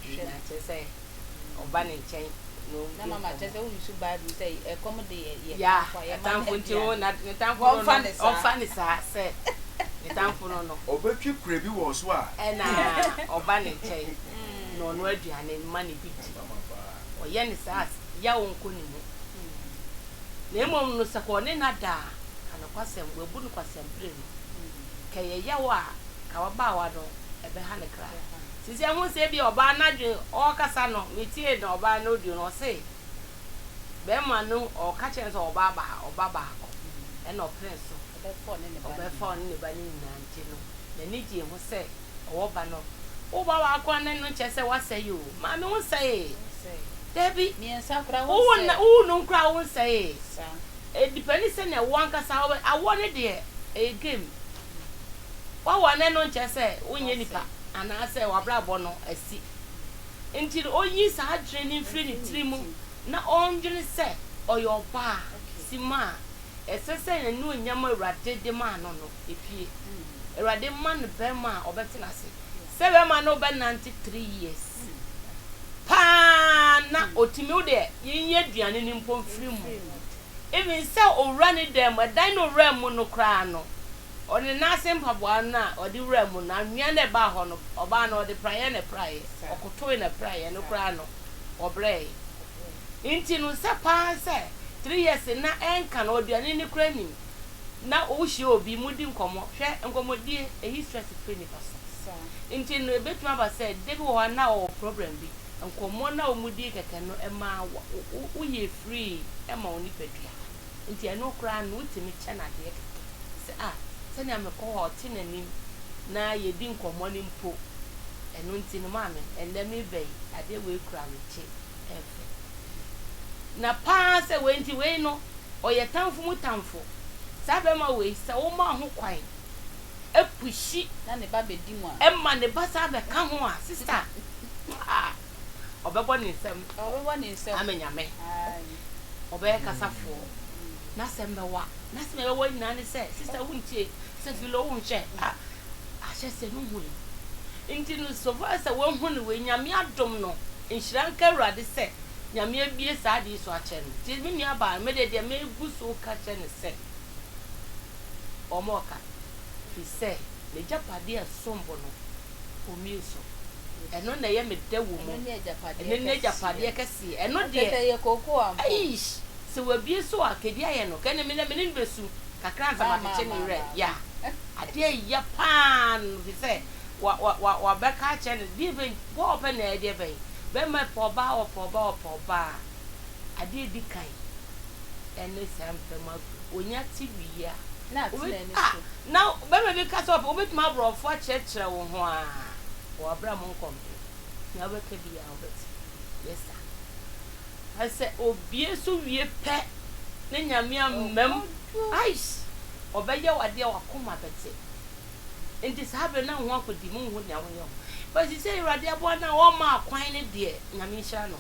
Speaker 4: Na kyerɛ sɛ ɔba ne nkyɛn na ɔdi
Speaker 1: Na mama kyerɛ
Speaker 4: nkɔmmɔ.
Speaker 1: sɛ woyi Bible sɛ ɛkɔm de yɛ yɛ
Speaker 4: Ya,
Speaker 1: tamfo a yɛma no
Speaker 4: ɛtamfo nti wo
Speaker 1: aduane.
Speaker 4: na ne tamfo no
Speaker 1: Wɔmfa
Speaker 4: no,
Speaker 1: ne saa.
Speaker 4: ɔmfa ne saa sɛ ne tamfo no no.
Speaker 2: Ɔbɛtwi kura bi wɔ so a.
Speaker 4: Ɛna ɔba ne nkyɛn na ɔno aduane ma ne bi di. Ɔyɛ ne saa a, yaw nkɔ ne mu. Na mmom no sɛ kɔ ɔne no ada a, ka nokwasɛm, wabu no kwasɛmpere no. Ka ɛyɛ yaw a, ka w'abaawa no, ɛbɛha ne kra. Sisi ɛho sɛ ebia ɔbaa no adwene, ɔrekasa no, metiee na ɔbaa no audio no, ɔse bɛrima no ɔka kyerɛ no sɛ ɔba baa, ɔba baako, ɛna ɔpene so, ɔbɛfa ɔne ne ba no nyinaa nti no, n'ani gyee ho sɛ ɔwɔ ba no. Wo ba baako a na ɛno nkyerɛ sɛ woasɛe o, maame wonsɛee. Dabi, wowo no koraa wonsɛee. Ɛdipɛne sɛnea wo ankasa wobɛ, awoɔ no deɛ ɛyɛ game. Woawo a na ɛno nkyerɛ sɛ wonyɛ nipa anaasɛ w'abrabɔ no asi. Nti no ɔnyi saa adwene no mfiri ne tiri mu na ɔndwene sɛ ɔyɛ ɔbaa simma a ɛsɛ sɛ n'anuonyam a Awurade de maa no no epue. Awurade mma no bɛrima a ɔbɛte no ase. Sɛ bɛrima no bɛnante 3 years paa na ɔtumi wo deɛ yɛnyi aduane no mpo mfiri mu. Even sɛ owura ne dan mu, ɛdan no owura mu no koraa no, ɔde ne nan ase mpaboa no a ɔde wura mu no, anwea no a ɛbaa hɔ no, ɔbaa no ɔde praeɛ na ɛpraeɛ, ɔkotoe na ɛpraeɛ no koraa no, ɔbrɛe. Nti no sɛ paa sɛ 3 years na ɛnka no aduane no koraa nim na wohyia obi mudi nkɔmmɔ, hwɛ nkɔmmɔdie ɛyi stress firi nipa so. Nti no ebetumi aba sɛ da bi wɔ hɔ a na ɔwɔ problem bi, nkɔmmɔ no a wɔdi kɛkɛ no ɛma woyɛ free ɛma wo nipadua. Nti ɛno koraa no wotumi kyɛ no adeɛ kɛkɛ sɛ ah sɛnea mekɔ hɔ a ɔte n'anim na yɛdi nkɔmmɔ no mpo ɛno nti no maame ɛnnɛ meba yi adeɛ wei kura me kye ɛmfɛ. Na paa sɛ wei nti wei no ɔyɛ tamfo mu tamfo. Saa bɛrima wei sɛ woma ho kwan apushi
Speaker 1: na ne ba bɛdi mu a
Speaker 4: ɛma ne ba saa bɛka ho a, sister, ah, ɔbɛbɔ ne nsam.
Speaker 1: Ɔbɛbɔ ne nsam.
Speaker 4: Ama Nyame ɔbɛyɛ kasafoɔ n'asɛm bɛwa n'asɛm ɛbɛwa nyinaa ne sɛ, sister, wontie sɛ filo wonhwɛ ah ahyɛ sɛ no hu yi nti no so far sɛ wahu no wei Nyame adom no nhyira nka Awurade sɛ Nyame abie saa ade yi so akyerɛ no. Nti me nua baa no me deɛ megu so ka kyerɛ no sɛ ɔma ɔka firi sɛ n'agyapadeɛ a ɛsom bo no ɔmmie so. Ɛno na ɛyɛ me dɛ wɔ mu.
Speaker 1: Ɛno ne agyapadeɛ
Speaker 4: Ɛno ne agyapadeɛ kɛseɛ. Ɛno deɛ
Speaker 1: Sɛ yɛ kookoo ampo.
Speaker 4: Eish, sɛ wabie so a kɛdi ayɛ no kɛne me me ne no bɛsu kakra ansa makyekyɛ ne werɛ ya adeɛ ya paa no fi sɛ wa wa wa wabɛka akyerɛ no deɛ bɛn bɔ ɔpɛ na ɛdeɛ bɛn bɛrima pɛ ɔbaa ɔpɛ ɔbaa ɔpɛ ɔbaa adeɛ di kan ɛne saa mpɛ mu agorɔ onya te wie a
Speaker 1: Na atena ani
Speaker 4: ah
Speaker 1: so.
Speaker 4: Na bɛrima bi ka sɛ ɔpɛ wobɛtumi aborɔfo akyerɛkyerɛ wo ho a wɔ abere a mo nkɔmpɛ nea wobɛka biara wobɛte. Yes sir. Sɛ obie so wie pɛ ne Nyame amam aish ɔbɛyɛ wo adeɛ wakoma bɛte. Nti saa bere na wo ho akɔdi mu nhu nea woyɛ ho. But sɛ Awurade aboa no a ɔmma akwan no deɛ Nyame nhyira no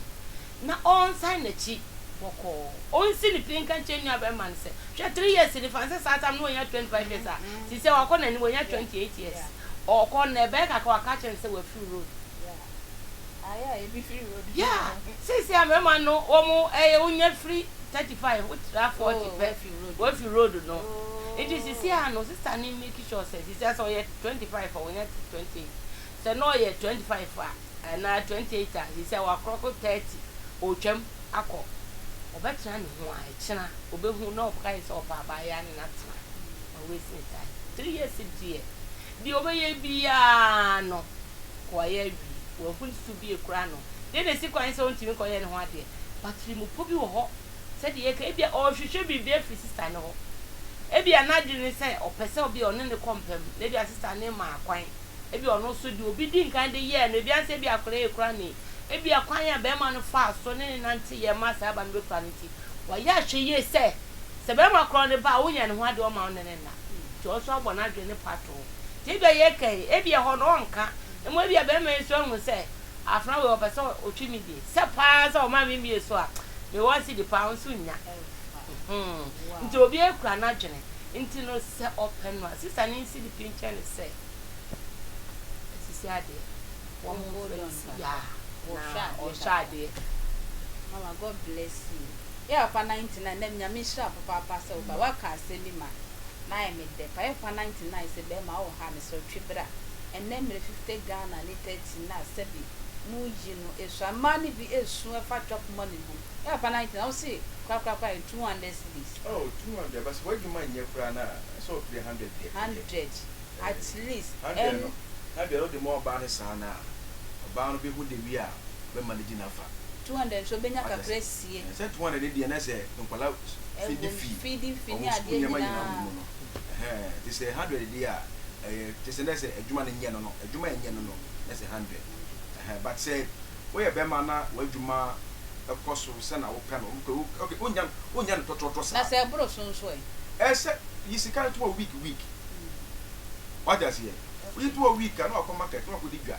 Speaker 4: na ɔnsan n'akyi bɔkɔɔ. Ɔnsi ne pi nka nkyerɛ nua bɛrima no sɛ hwɛ 3 years ni fa nsɛ saa time no wanya 25 years a sisi a wakɔ n'anim wanya 28 years. Ɔkɔ na ɛbɛyɛ kakra waka akyerɛ no sɛ wafiri road. Yeah, sisi a mmarima no wɔn ɛyɛ wonya firi 35 wotra 40 pɛ wafiri road no. Nti sisi a no sister no make sure sɛ sisi a sɛ ɔyɛ 25 a ɔnya 28 sɛ na ɔyɛ 25 a anaa 28 a sisi a wakorɔko 30 ɔretwam akɔ ɔbɛtena ne ho a ɛkyena ɔbɛhu na ɔkae sɛ ɔpɛ abaayewa ne no atena ma waste ne time 3 years deɛ deɛ ɔbɛyɛ biara no kɔayɛ awie wahu su bi ekura no deɛ na esi kwan sɛ ɔntumi nkɔyɛ ne ho adeɛ but tirimupɔ bi wɔ hɔ sɛdeɛ yɛka ebia ɔrehwehwɛ biribi afiri sister no hɔ ebia n'adwene ne sɛ ɔpɛ sɛ obi ɔne ne kɔ mpam na ebia sister no maa kwan ebia ɔno nso deɛ obi di nkan de yɛɛ no ebia sɛ ebia akwadaa yi kura ne ebia kwan a bɛrima no faa so ne ne nante yɛ ma saa ba no bɛkura no nti wayɛ ahwɛ yie sɛ sɛ bɛrima korɔ ne ba a wonyɛ ne ho adeɛ ɔma wo ne ne nna nti ɔno nso abɔ n'adwene ne pa to hɔ nti ebia yɛka yi ebia hɔ no ɔnka mmom ebia bɛrima yi nso ahu sɛ afena wei ɔpɛ sɛ ɔtwe me die sɛ paa sɛ ɔma me mmie so a mewɔ cedi paa wo nso nnya nti obi akura n'adwene nti no sɛ ɔpɛ no a sister ne nsi de pi nkyɛn no sɛ asisi adeɛ wɔn mo fɛ si yaa na ɔhwɛ adeɛ.
Speaker 1: Mama God bless you. Yɛ papa 99 na Nyame nhyira wo papaapa sɛ woba woaka asɛm bi ma na ayɛ me dɛ pa yɛ papa 99 sɛ bɛɛma wowɔ ha mesrɛ wo twe bra ɛnɛ mmerɛ 50 Ghana ne 30 na sɛbi mo yi no esua mmaa no bi esu ɛfa chop money ho yɛ papa 99 wo se korakorakora yɛ 200 cedis.
Speaker 2: Oh 200 but sɛ w'adwuma nyɛ koraa no a ɛsɛ sɛ ɔpere 100 deɛ ɛyɛ.
Speaker 1: 100 at least
Speaker 2: 100
Speaker 1: ɛn.
Speaker 2: no 100 no wode ma ɔbaa no saa no a ɔbaa no bɛhu the way a ɔbɛ manage no afa.
Speaker 1: 200 nso ɔbɛnya
Speaker 2: Wate
Speaker 1: kakra
Speaker 2: aseɛ?
Speaker 1: asie.
Speaker 2: Ɛɛ sɛ 200 no deɛ na sɛ nkwadaa feedi
Speaker 1: Ɛwom
Speaker 2: fee
Speaker 1: feeding fee ne
Speaker 2: wɔn sukuu
Speaker 1: adeɛ
Speaker 2: nneɛma nyinaa wɔ
Speaker 1: nyinaa.
Speaker 2: mu no ɛhɛn nti sɛ 100 deɛ a ɛyɛ kyerɛ sɛ na sɛ adwuma no nyɛ no no adwuma a ɛnyɛ no no na sɛ 100 ɛhɛn but sɛ woyɛ bɛrima na w'adwuma ɛkɔ so sɛ na wopɛ no okay wonya wonya no tɔtɔtɔ
Speaker 1: Na
Speaker 2: saa.
Speaker 1: sɛ ɛboro so nso ɛ?
Speaker 2: Ɛsɛ yi sika no to wɔ week week wate aseɛ woyi to wɔ week a na wakɔ market na wakɔdi dwa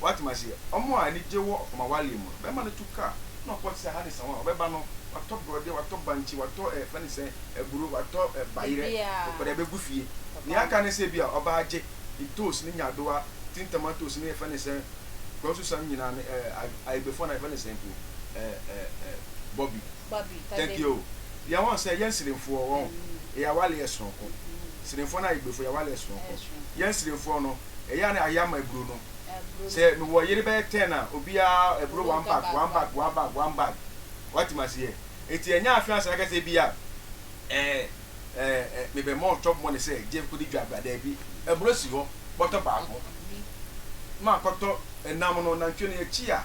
Speaker 2: wate aseɛ ɔmo a anigye wɔ ɔmo awareɛ mu no bɛrima no tu kaa na ɔkɔ sɛ ha ne sa wɔn a ɔbɛba no watɔ borɔdeɛ watɔ bankye watɔ ɛɛ fɛn sɛ aburo watɔ ɛ bayerɛ
Speaker 1: Biribiara.
Speaker 2: ɔde abɛgu fie nea aka ne sɛ bi a ɔbaa gye ntoos ne nyadoa tin tomatoes ne yɛfɛ ne sɛ kɔnso sam nyinaa ne ɛɛ ayibefo na yɛfɛ ne sɛ mpo ɛɛ ɛɛ ɛɛ bɔbi.
Speaker 1: Bobby.
Speaker 2: Thank you. Yɛn wɔn sɛ yɛn sirimfoɔ wɔn yɛ awale yɛ soronko sirimfoɔ na ayigbefoɔ yɛ awale yɛ soronko yɛn sirimfoɔ no ɛyɛ a na ayɛ ama aburo no sɛ mewɔ yere bɛyɛ 10 a obiara aburo one bag one bag one bag one bag wate ma seɛ eti ɛnyɛ afe ansa kɛsɛ bi a ɛɛ ɛɛ ɛ mebɛ mɔ chop money sɛ gye kodi dwa abira daabi aburo si hɔ bɔtɔ baako ma akɔtɔ ɛnam no nantwie no yɛkyi a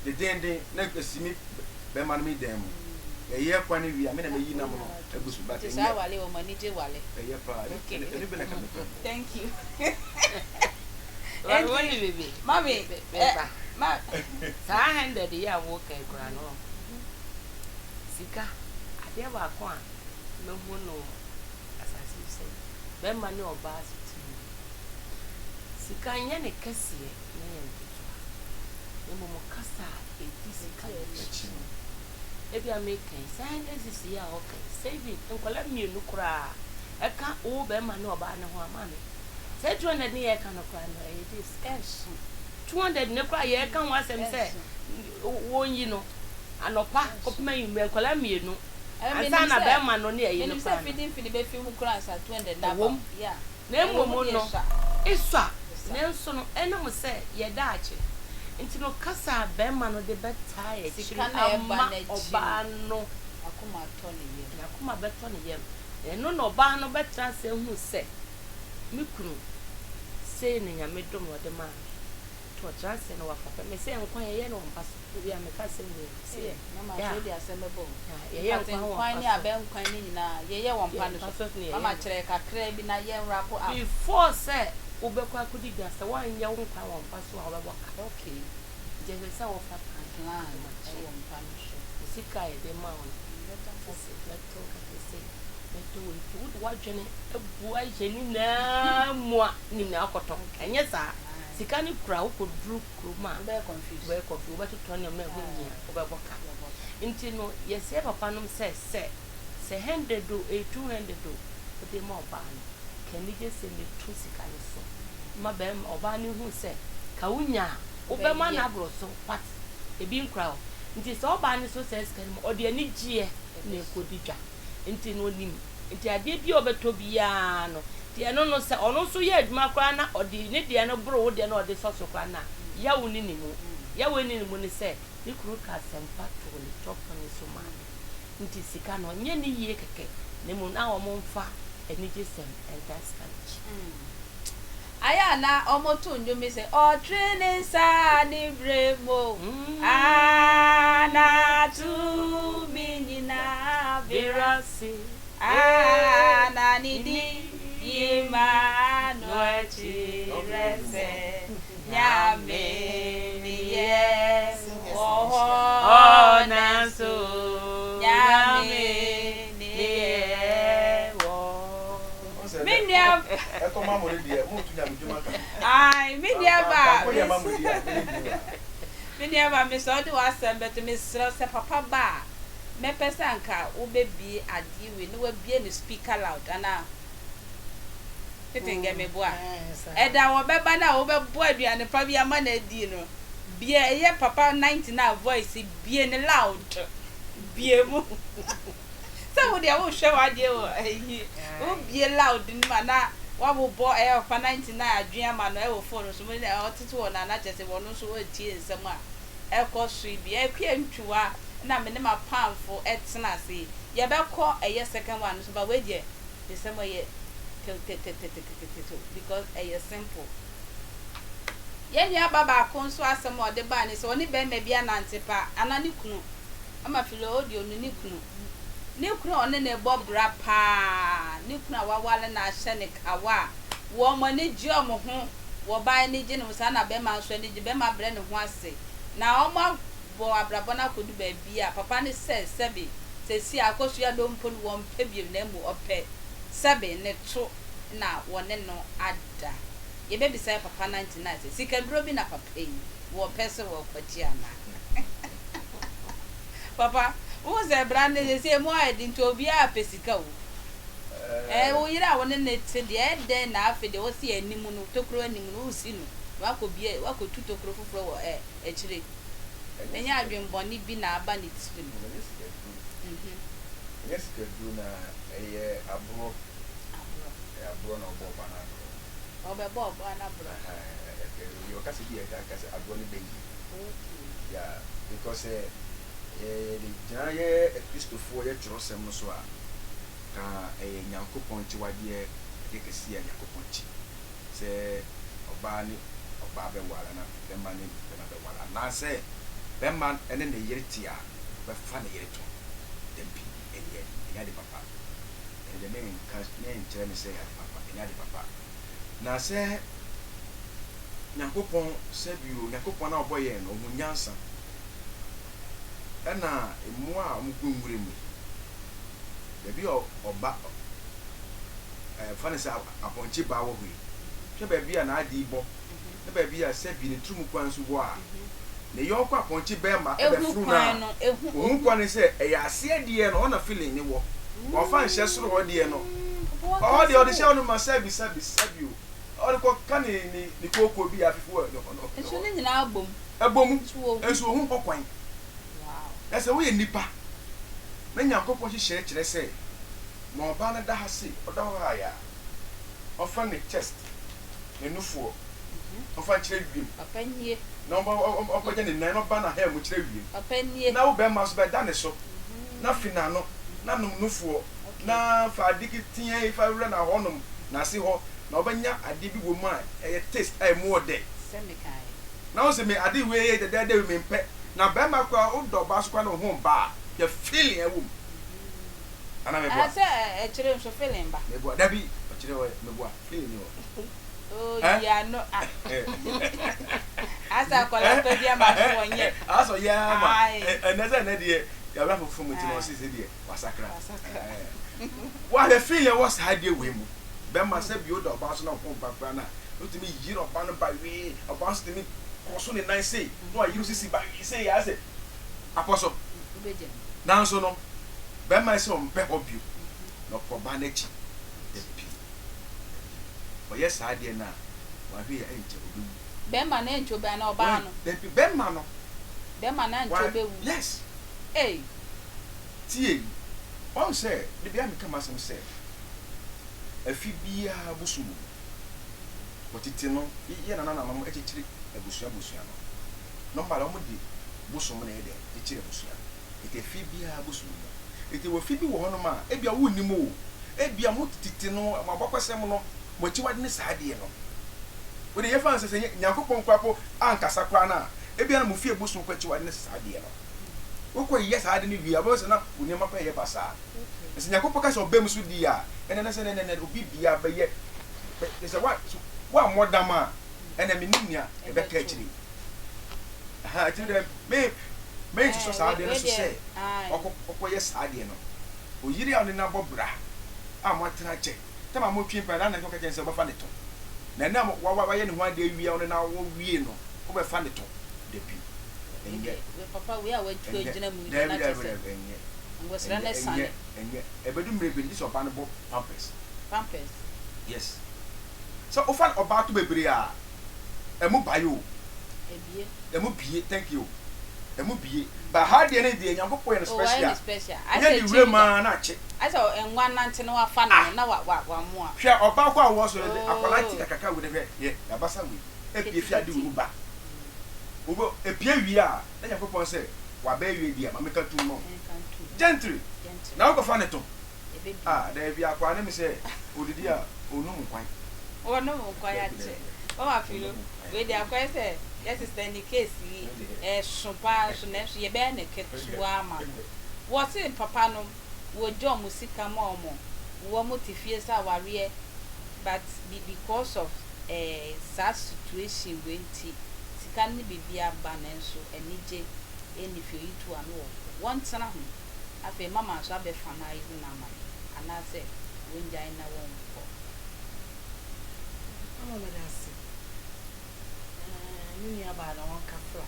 Speaker 2: dedenden na esi mi bɛrima no mi dan mu yɛyɛ kwan no wie a me na meyi nam no agu so but
Speaker 1: Nti saa
Speaker 2: ɛnyɛ
Speaker 1: wale wɔ mo ani gye wale.
Speaker 2: Ɛyɛ paa ɛno bi na ka mepɛ.
Speaker 1: Thank you.
Speaker 4: Wọ́n ní bèbè.
Speaker 1: Mami,
Speaker 4: Bẹ́ẹ̀ba.
Speaker 1: Ma.
Speaker 4: Saa 100 yi a wɔka yi koraa no sika adeɛ baako a mehu no asase yi sɛ bɛrima ne ɔbaa so ti mu sika nyɛ ne kɛseɛ na yɛ ne ketewa na mmom kasa a ɛdi sika n'akyi.
Speaker 2: Akyi no.
Speaker 4: Ebi a meka yi saa 100 cedis yi a ɔka yi saving nkwadaa mmienu koraa ɛka wo bɛrima ne ɔbaa ne ho ama me sɛ 200 ne yɛka no koraa no ɛyɛ this
Speaker 1: Ɛnso.
Speaker 4: 200 ne koraa yɛka ho asɛm sɛ wɔnyi no anɔpa kɔpem anwummerɛ nkwadaa mmienu ansa na bɛrima no ne ɛyi no
Speaker 1: Menim
Speaker 4: koraa
Speaker 1: sɛ
Speaker 4: no
Speaker 1: feeding fee bɛfi mu koraa ansa 200 na
Speaker 4: Ɛwom.
Speaker 1: Yeah.
Speaker 4: Na mmom no
Speaker 1: Ɛwɔ mu
Speaker 4: esua
Speaker 1: Esua.
Speaker 4: nanso no ɛnam sɛ yɛda akyi nti no kasa a bɛrima no de bɛtaa akyiri
Speaker 1: Sika na ɛba
Speaker 4: ama
Speaker 1: n'akyi no.
Speaker 4: ɔbaa no
Speaker 1: Akoma atɔ ne yam.
Speaker 4: N'akoma bɛtɔ ne yam ɛno na ɔbaa no bɛtena ase ehu sɛ me kunu sei na Nyame dom na ɔde maa me nti ɔtena ase na wafa pɛ me sɛ nkwan yɛyɛ no wɔ mpa so ebi a meka sɛ wei sɛ
Speaker 1: Ee, mama
Speaker 4: Yeah.
Speaker 1: so de asɛm bɛbɔ wo.
Speaker 4: Yeah, yɛyɛ
Speaker 1: Nkate
Speaker 4: nkwan wɔ
Speaker 1: nkwan
Speaker 4: mpa
Speaker 1: ne
Speaker 4: so.
Speaker 1: abɛnkwan ne nyinaa yɛyɛ wɔ mpa no
Speaker 4: Yɛ mpa
Speaker 1: so.
Speaker 4: so ne yɛyɛ
Speaker 1: Mama
Speaker 4: no.
Speaker 1: kyerɛ kakra bi na yɛn wrap up.
Speaker 4: Before sɛ wobɛkɔ akɔdi dwa sɛ woanyɛ wo nkwan wɔ mpa so a wobɛbɔ ka nti ɛsɛ sɛ wɔfa plan
Speaker 1: Plan
Speaker 4: akyi.
Speaker 1: ɛwɔ mpa no so.
Speaker 4: Wo sika a yɛde ma wo no sɛ mɛtɔ nkate sei mɛtɔ wei nti wode w'adwene abu ahyɛ ne nyinaa mu a nim na akɔtɔ ɛnyɛ saa sika no kura wokɔduru kurom a
Speaker 1: Wobɛyɛ confused.
Speaker 4: Wobɛyɛ confused wobɛtotɔ nneɛma a ɛho nhia wobɛbɔ ka nti no yɛsɛ papa nom sɛ 100 o ɛyɛ 200 o wode ma ɔbaa no ka anigye sɛ metu sika no so ma bɛrima ɔbaa no hu sɛ ka wonya a wobɛma no aboro so but ebi nkura hɔ nti sɛ ɔbaa no so sɛ sika no mu ɔde anigyeɛ na ɛkɔdi dwa nti no onim. Nti adeɛ biara a ɔbɛtɔ biara no, nti ɛno no sɛ ɔno nso yɛ adwuma koraa na ɔde ne deɛ no boro wo deɛ no a ɔde sɔ so koraa no a, yaw nni ne mu. Yaw a ɛnni ne mu ne sɛ, ne kunu ka asɛmpa too ne tɔpene so maa no. Nti sika no, ɛnyɛ ne yie kɛkɛ, na mmom na wɔmfa anigyesɛm ntaa sika no akyi.
Speaker 1: Ayɛ a na wɔto nnwom yi sɛ, Ɔtwe ne nsa ne berɛ mu o, ah, na tumi nyinaa berɛ ase, ah, na ne din yi ma no akyerɛ sɛ Nyame ne yɛ wɔ hɔ nanso Nyame ne yɛ wɔ hɔ. Me nua. Ae me nua ba me nua ba mesrɛ wode w'asɛm bɛto mesrɛ sɛ papa ba a mɛpɛ sɛ anka wobɛbie adeɛ wei na wabie no speaker loud anaa tete ngɛ meboa ɛda wɔbɛba no a wobɛbɔ aduane pa bi ama no adi no bie ɛyɛ papa 99 voice bie no loud bie mu. Sɛ wo deɛ wohwɛ w'adeɛ wɔ ayi wobie loud no mu a na wabobɔ ɛyɛ papa 99 adwene ama no ɛwɔ phone so mu na ɔtete hɔ no a na kyerɛ sɛ ɔno nso ɔretie nsɛm a ɛkɔ so yi bi. Akua Ntwiwa na me ne m'apamfo ɛtena ase yi. Yɛbɛkɔ ɛyɛ second one no so but wei deɛ nsɛm ɛyɛ tewtetetetetetetew because ɛyɛ simple. Yɛn nua ba baako nso asɛm a ɔde bae ne sɛ ɔne barima bi anante pa anaa ne kunu Ama Philodio no ne kunu. Ne kunu a ɔne no rebɔ bra paa, ne kunu a waware no ahyɛ no kawa a wɔn ani gye wɔn ho, ɔbaa ani gye ne ho, saa na barima nso ani gye, barima brɛ ne ho ase, na wɔabɔ abrabɔ no akɔdu baabi a papa no sɛ sɛbe seesei akosua dɔ mpo no wɔmpɛ bio na mmom ɔpɛ sɛbe ne to na wɔne no ada. Yɛbɛbisa yɛ papa 99 sɛ sikaduro bi na papa yi wɔpɛ sɛ wɔkwati anaa? Papa, wohu sɛ bra no seesei mu ayɛ den nti obiara pɛ sika o. Ɛɛ wo yere a wo ne no te deɛ ɛdɛn na afei deɛ wosi anim no tokuro anim no wosi no na wakɔ bie wakɔtu tokuro foforɔ wɔ ɛ akyire. Ɛnyɛ adwenbɔne bi na aba ne tirim.
Speaker 2: Ɛnyɛ sikaduro. Ɛnyɛ sikaduro na ɛyɛ aborɔ.
Speaker 1: Aborɔ.
Speaker 2: Ɛyɛ aborɔ na ɔbɔ ɔba no aborɔ.
Speaker 1: Ɔbɛbɔ ɔba no aborɔ.
Speaker 2: Ɛhɛn, ɔkasa bi a ɛka sɛ aborɔ no bɛyie.
Speaker 1: Okay.
Speaker 2: Yeah, because sɛ yɛde gyina yɛ Akristofoɔ yɛ twerɛsɛm no so a, ka ɛyɛ Nyankopɔn akyiwadeɛ ade kɛseɛ a Nyankopɔn kyi sɛ ɔbaa ne ɔbaa bɛware anaa bɛma ne bɛma bɛware anaasɛ bɛma ne ne yere te a ɔbɛfa ne yere to. Dabi, ɛnyɛ, ɛnyɛ ade papa. Ɛno deɛ menka, menkyerɛ no sɛ ɛyɛ ade papa, ɛnyɛ ade papa. Na sɛ Nyankopɔn, sɛ bio, Nyankopɔn a ɔbɔ yɛn no, ɔhu nyansa. Ɛna mmoa a wɔgu nwura mu yi, baabi a ɔba, ɛɛ, fa no sɛ apɔnkye baa wɔ hɔ yi, hwɛ baabi a n'ade yi bɔ, ne baabi a sɛbi ne tiri mu kwan nso wɔ a, ne yɔnko apɔnkye bɛrima
Speaker 1: Ehu
Speaker 2: bɛforo no
Speaker 1: kwan
Speaker 2: a,
Speaker 1: no, ehu,
Speaker 2: ohu
Speaker 1: ohu.
Speaker 2: kwan no sɛ ɛyɛ aseɛ deɛ no, ɔna feeling ne wɔ. Ɔmfa nhyɛ soro hɔ deɛ no,
Speaker 1: Papa
Speaker 2: ɔhɔ deɛ
Speaker 1: wakasa
Speaker 2: ɔde hyɛ
Speaker 1: o.
Speaker 2: hɔ no ma sɛbi sɛbi sɛbi o. Ɔde kɔ ka ne ne ne kooko bi a afifi wɔ ne hɔ no ne
Speaker 1: Nso
Speaker 2: hɔ.
Speaker 1: ne nyinaa bom.
Speaker 2: Ɛbɔ mu.
Speaker 1: Nso ohu.
Speaker 2: Nso ohu hɔ kwan.
Speaker 1: Wow.
Speaker 2: Na sɛ woyɛ nipa na Nyankopɔn nhyehyɛe kyerɛ sɛ ma ɔbaa no da ha sei, ɔda hɔ ha a, ɔmfa ne chest, ne nufoɔ, ɔmfa nkyerɛ wiem.
Speaker 1: Papa nie.
Speaker 2: Na ɔmpa ɔmpagya ne nan na ɔba n'aha mu kyerɛ wiem.
Speaker 1: Papa nie.
Speaker 2: Na wo bɛrima nso bɛda ne so na fi n'ano na nom nufoɔ
Speaker 1: Okay.
Speaker 2: na fa ade keteaa yi fa wura n'ahɔnom, n'ase hɔ, na wobɛnya adeɛ bi wɔ mu a ɛyɛ taste a ɛmu ɔdɛ.
Speaker 1: Sɛ mekaeɛ.
Speaker 2: Na wo se me ade wei yɛ dɛdɛɛdɛ wei mempɛ. Na bɛrima koraa wodɔ ɔbaa so koraa na wo ho mba a, hwɛ feeling a ɛwɔ mu. Anaa meboa?
Speaker 1: Ɛɛ sɛ ɛkyerɛ nso feeling ba.
Speaker 2: Meboa? Dabi, ɔkyerɛ hɔ meboa, feeling ni hɔ.
Speaker 1: Oh
Speaker 2: Eh?
Speaker 1: yi ano ah. Asa akwadaa pa bi ama so wɔnyɛ.
Speaker 2: Asa ɔyɛ ama.
Speaker 1: Ae.
Speaker 2: Ɛnɛ sɛ ɛnɛ deɛ yɛabra foforɔ mu nti na ɔse sɛ deɛ wasakra.
Speaker 1: Wasakra.
Speaker 2: Wahwɛ feeling ɛwɔ saa adeɛ wei mu. Bɛrima sɛ bio da ɔbaa so na ɔho ba koraa no a, wotumi yere ɔbaa no ba wee, ɔbaa nso tumi kɔ so ne nan sei na wayere sisi ba wee sei ayɛ sɛ apɔ so.
Speaker 1: Wobɛgya mu.
Speaker 2: Nanso no, bɛrima yi sɛ ɔmpɛ hɔ bio na ɔkɔ ɔbaa no akyi. Dabi, dabi. Ɔyɛ saa adeɛ no a, wanhwɛ yie a ɛnkyɛ ɔbɛwu.
Speaker 1: Bɛrima no ɛnkyɛ ɔbɛwu anaa ɔbaa no?
Speaker 2: Dabi, bɛrima no.
Speaker 1: Bɛrima no ankyɛ ɔbɛwu.
Speaker 2: Yes.
Speaker 1: Ei.
Speaker 2: Tie. Wahu sɛ, da biara meka m'asɛm sɛ, afi biara bosom wɔ mu. Wɔtete no, yɛn nanananom kyekyere abusua abusua no. Normally wɔde bosom na ɛyɛ dɛn? Kyekyere abusua. Enti afi biara bosom wɔ mu. Enti wɔ afi bi wɔ hɔnom a, ebia wonnim o, ebia mo tete no, mo abakɔsɛm no, mo akyiwade ne saa adeɛ no. Wo deɛ yɛmfa no sɛ, sɛ Nyankopɔn koraa po ankasa koraa no a, ebia na mo fie bosom koraa akyiwade ne saa adeɛ no. Wokɔ yɛ saa ade no wie a, wobɛhu sɛ na wo nneɛma koraa yɛ basaa. Na sɛ Nyankopɔn ka sɛ ɔba mu so di a, ɛnɛ na sɛ nɛ nɛ obi biara bɛyɛ, bɛ, sɛ wa, so woammɔ dam a, ɛnɛ mennim nea ɛbɛka akyire. Aha, ɛti dɛ, me, me nsosɔ saa adeɛ no so sɛ ɔkɔ, ɔkɔyɛ saa adeɛ no. Oyere a ɔne no abɔ bra a moatena akyɛ, tam a motwe mpena na na ɔka kyerɛ no sɛ wobɛfa ne to. Na ɛnɛ a wa, wa, wayɛ ne ho adeɛ awie a ɔne no awo wie no, wobɛfa ne to. Dabi. Ɛnyɛ. Ɛnyɛ. Dabi, dabi, dabi, ɛnyɛ. Ɛnyɛ, ɛnyɛ, ɛnyɛ. Ɛbɛdu mmerɛ bi no, gye sɛ ɔbaa no bɔ pampers.
Speaker 1: Pampers?
Speaker 2: Yes. Sɛ wofa ɔbaa to bebree a, ɛmu bae o.
Speaker 1: Ebie.
Speaker 2: Ɛmu bie, thank you. Ɛmu bie. But ha deɛ no deɛ, Nyankopɔn yɛ no
Speaker 1: Oh, wayɛ
Speaker 2: special.
Speaker 1: no special.
Speaker 2: Wonya
Speaker 1: Ayɛ
Speaker 2: ne
Speaker 1: sɛ
Speaker 2: wuram
Speaker 1: cheerleader.
Speaker 2: ara na akye.
Speaker 1: Ayɛ sɛ nwa nante na wafa ne
Speaker 2: Ah!
Speaker 1: ho na wa, wa, wamoa.
Speaker 2: Hwɛ ɔbaa kɔ a ɔwɔ so no de, akwadaa ti
Speaker 1: Oh.
Speaker 2: kakraka wei no hwɛ, yɛ, n'abasa wei. Epie fi ade wei
Speaker 1: Ketekete.
Speaker 2: mu ba. Wobɛ, epie wie a, na Nyankopɔn sɛ, Waba awie deɛ, ma menka ntom mma wo.
Speaker 1: Menka ntom.
Speaker 2: Gentry!
Speaker 1: Gentry.
Speaker 2: Na wokɔfa ne to.
Speaker 1: Ɛbɛbie.
Speaker 2: Ah, daabi, akwaa no me sɛ, odidi a, ɔnnom nkwan.
Speaker 1: Ɔnnom nkwan
Speaker 2: Daabi,
Speaker 1: akyɛ.
Speaker 2: daabi, daabi.
Speaker 1: Mama Philo,
Speaker 2: Ɔnnom nkwan.
Speaker 1: wei deɛ akɔyɛ sɛ yɛ sister ni case yi, ɛso paa nso nanso yɛbɛyɛ no ketewa ama no. Wɔse papa no, wɔgya wɔn sika ma wɔn, wɔn te fie sɛ awareɛ but be because of eh, saa situation wei nti, sika no ne biribiara ba nanso anigye nni fie, oyi tu a na ɔkɔ. Wɔntena ho. Afei mama nso abɛ finalize no ama yɛn anaasɛ wɔngyae na wɔnkɔ.
Speaker 3: Mama meda ase. Eh, me nua baa na wɔnka fra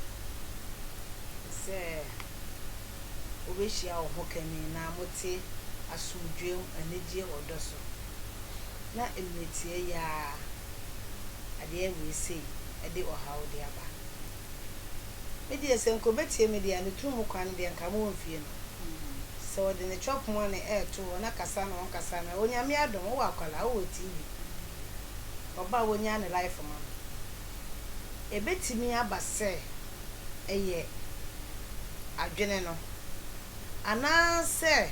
Speaker 3: sɛ wobɛhyia wo hokani na mote asomdwoeɛ mu, anigyeɛ, ɔdɔ so. Na mmerɛ tiaa yi ara adeɛ wei sei de ɔhaw de aba. Me deɛ sɛ nka ɔbɛtie me deɛ a, ne tiri mu kwan no deɛ nka mowɔ mfie no. Sɛ ɔde ne chop money ɛɛto hɔ na kasa na ɔnkasa no, Onyame adom wowɔ akwadaa, wowɔ TV, ɔba a wɔnyaa ne life ma no. Ɛbɛtumi aba sɛ ɛyɛ adwene no anaasɛ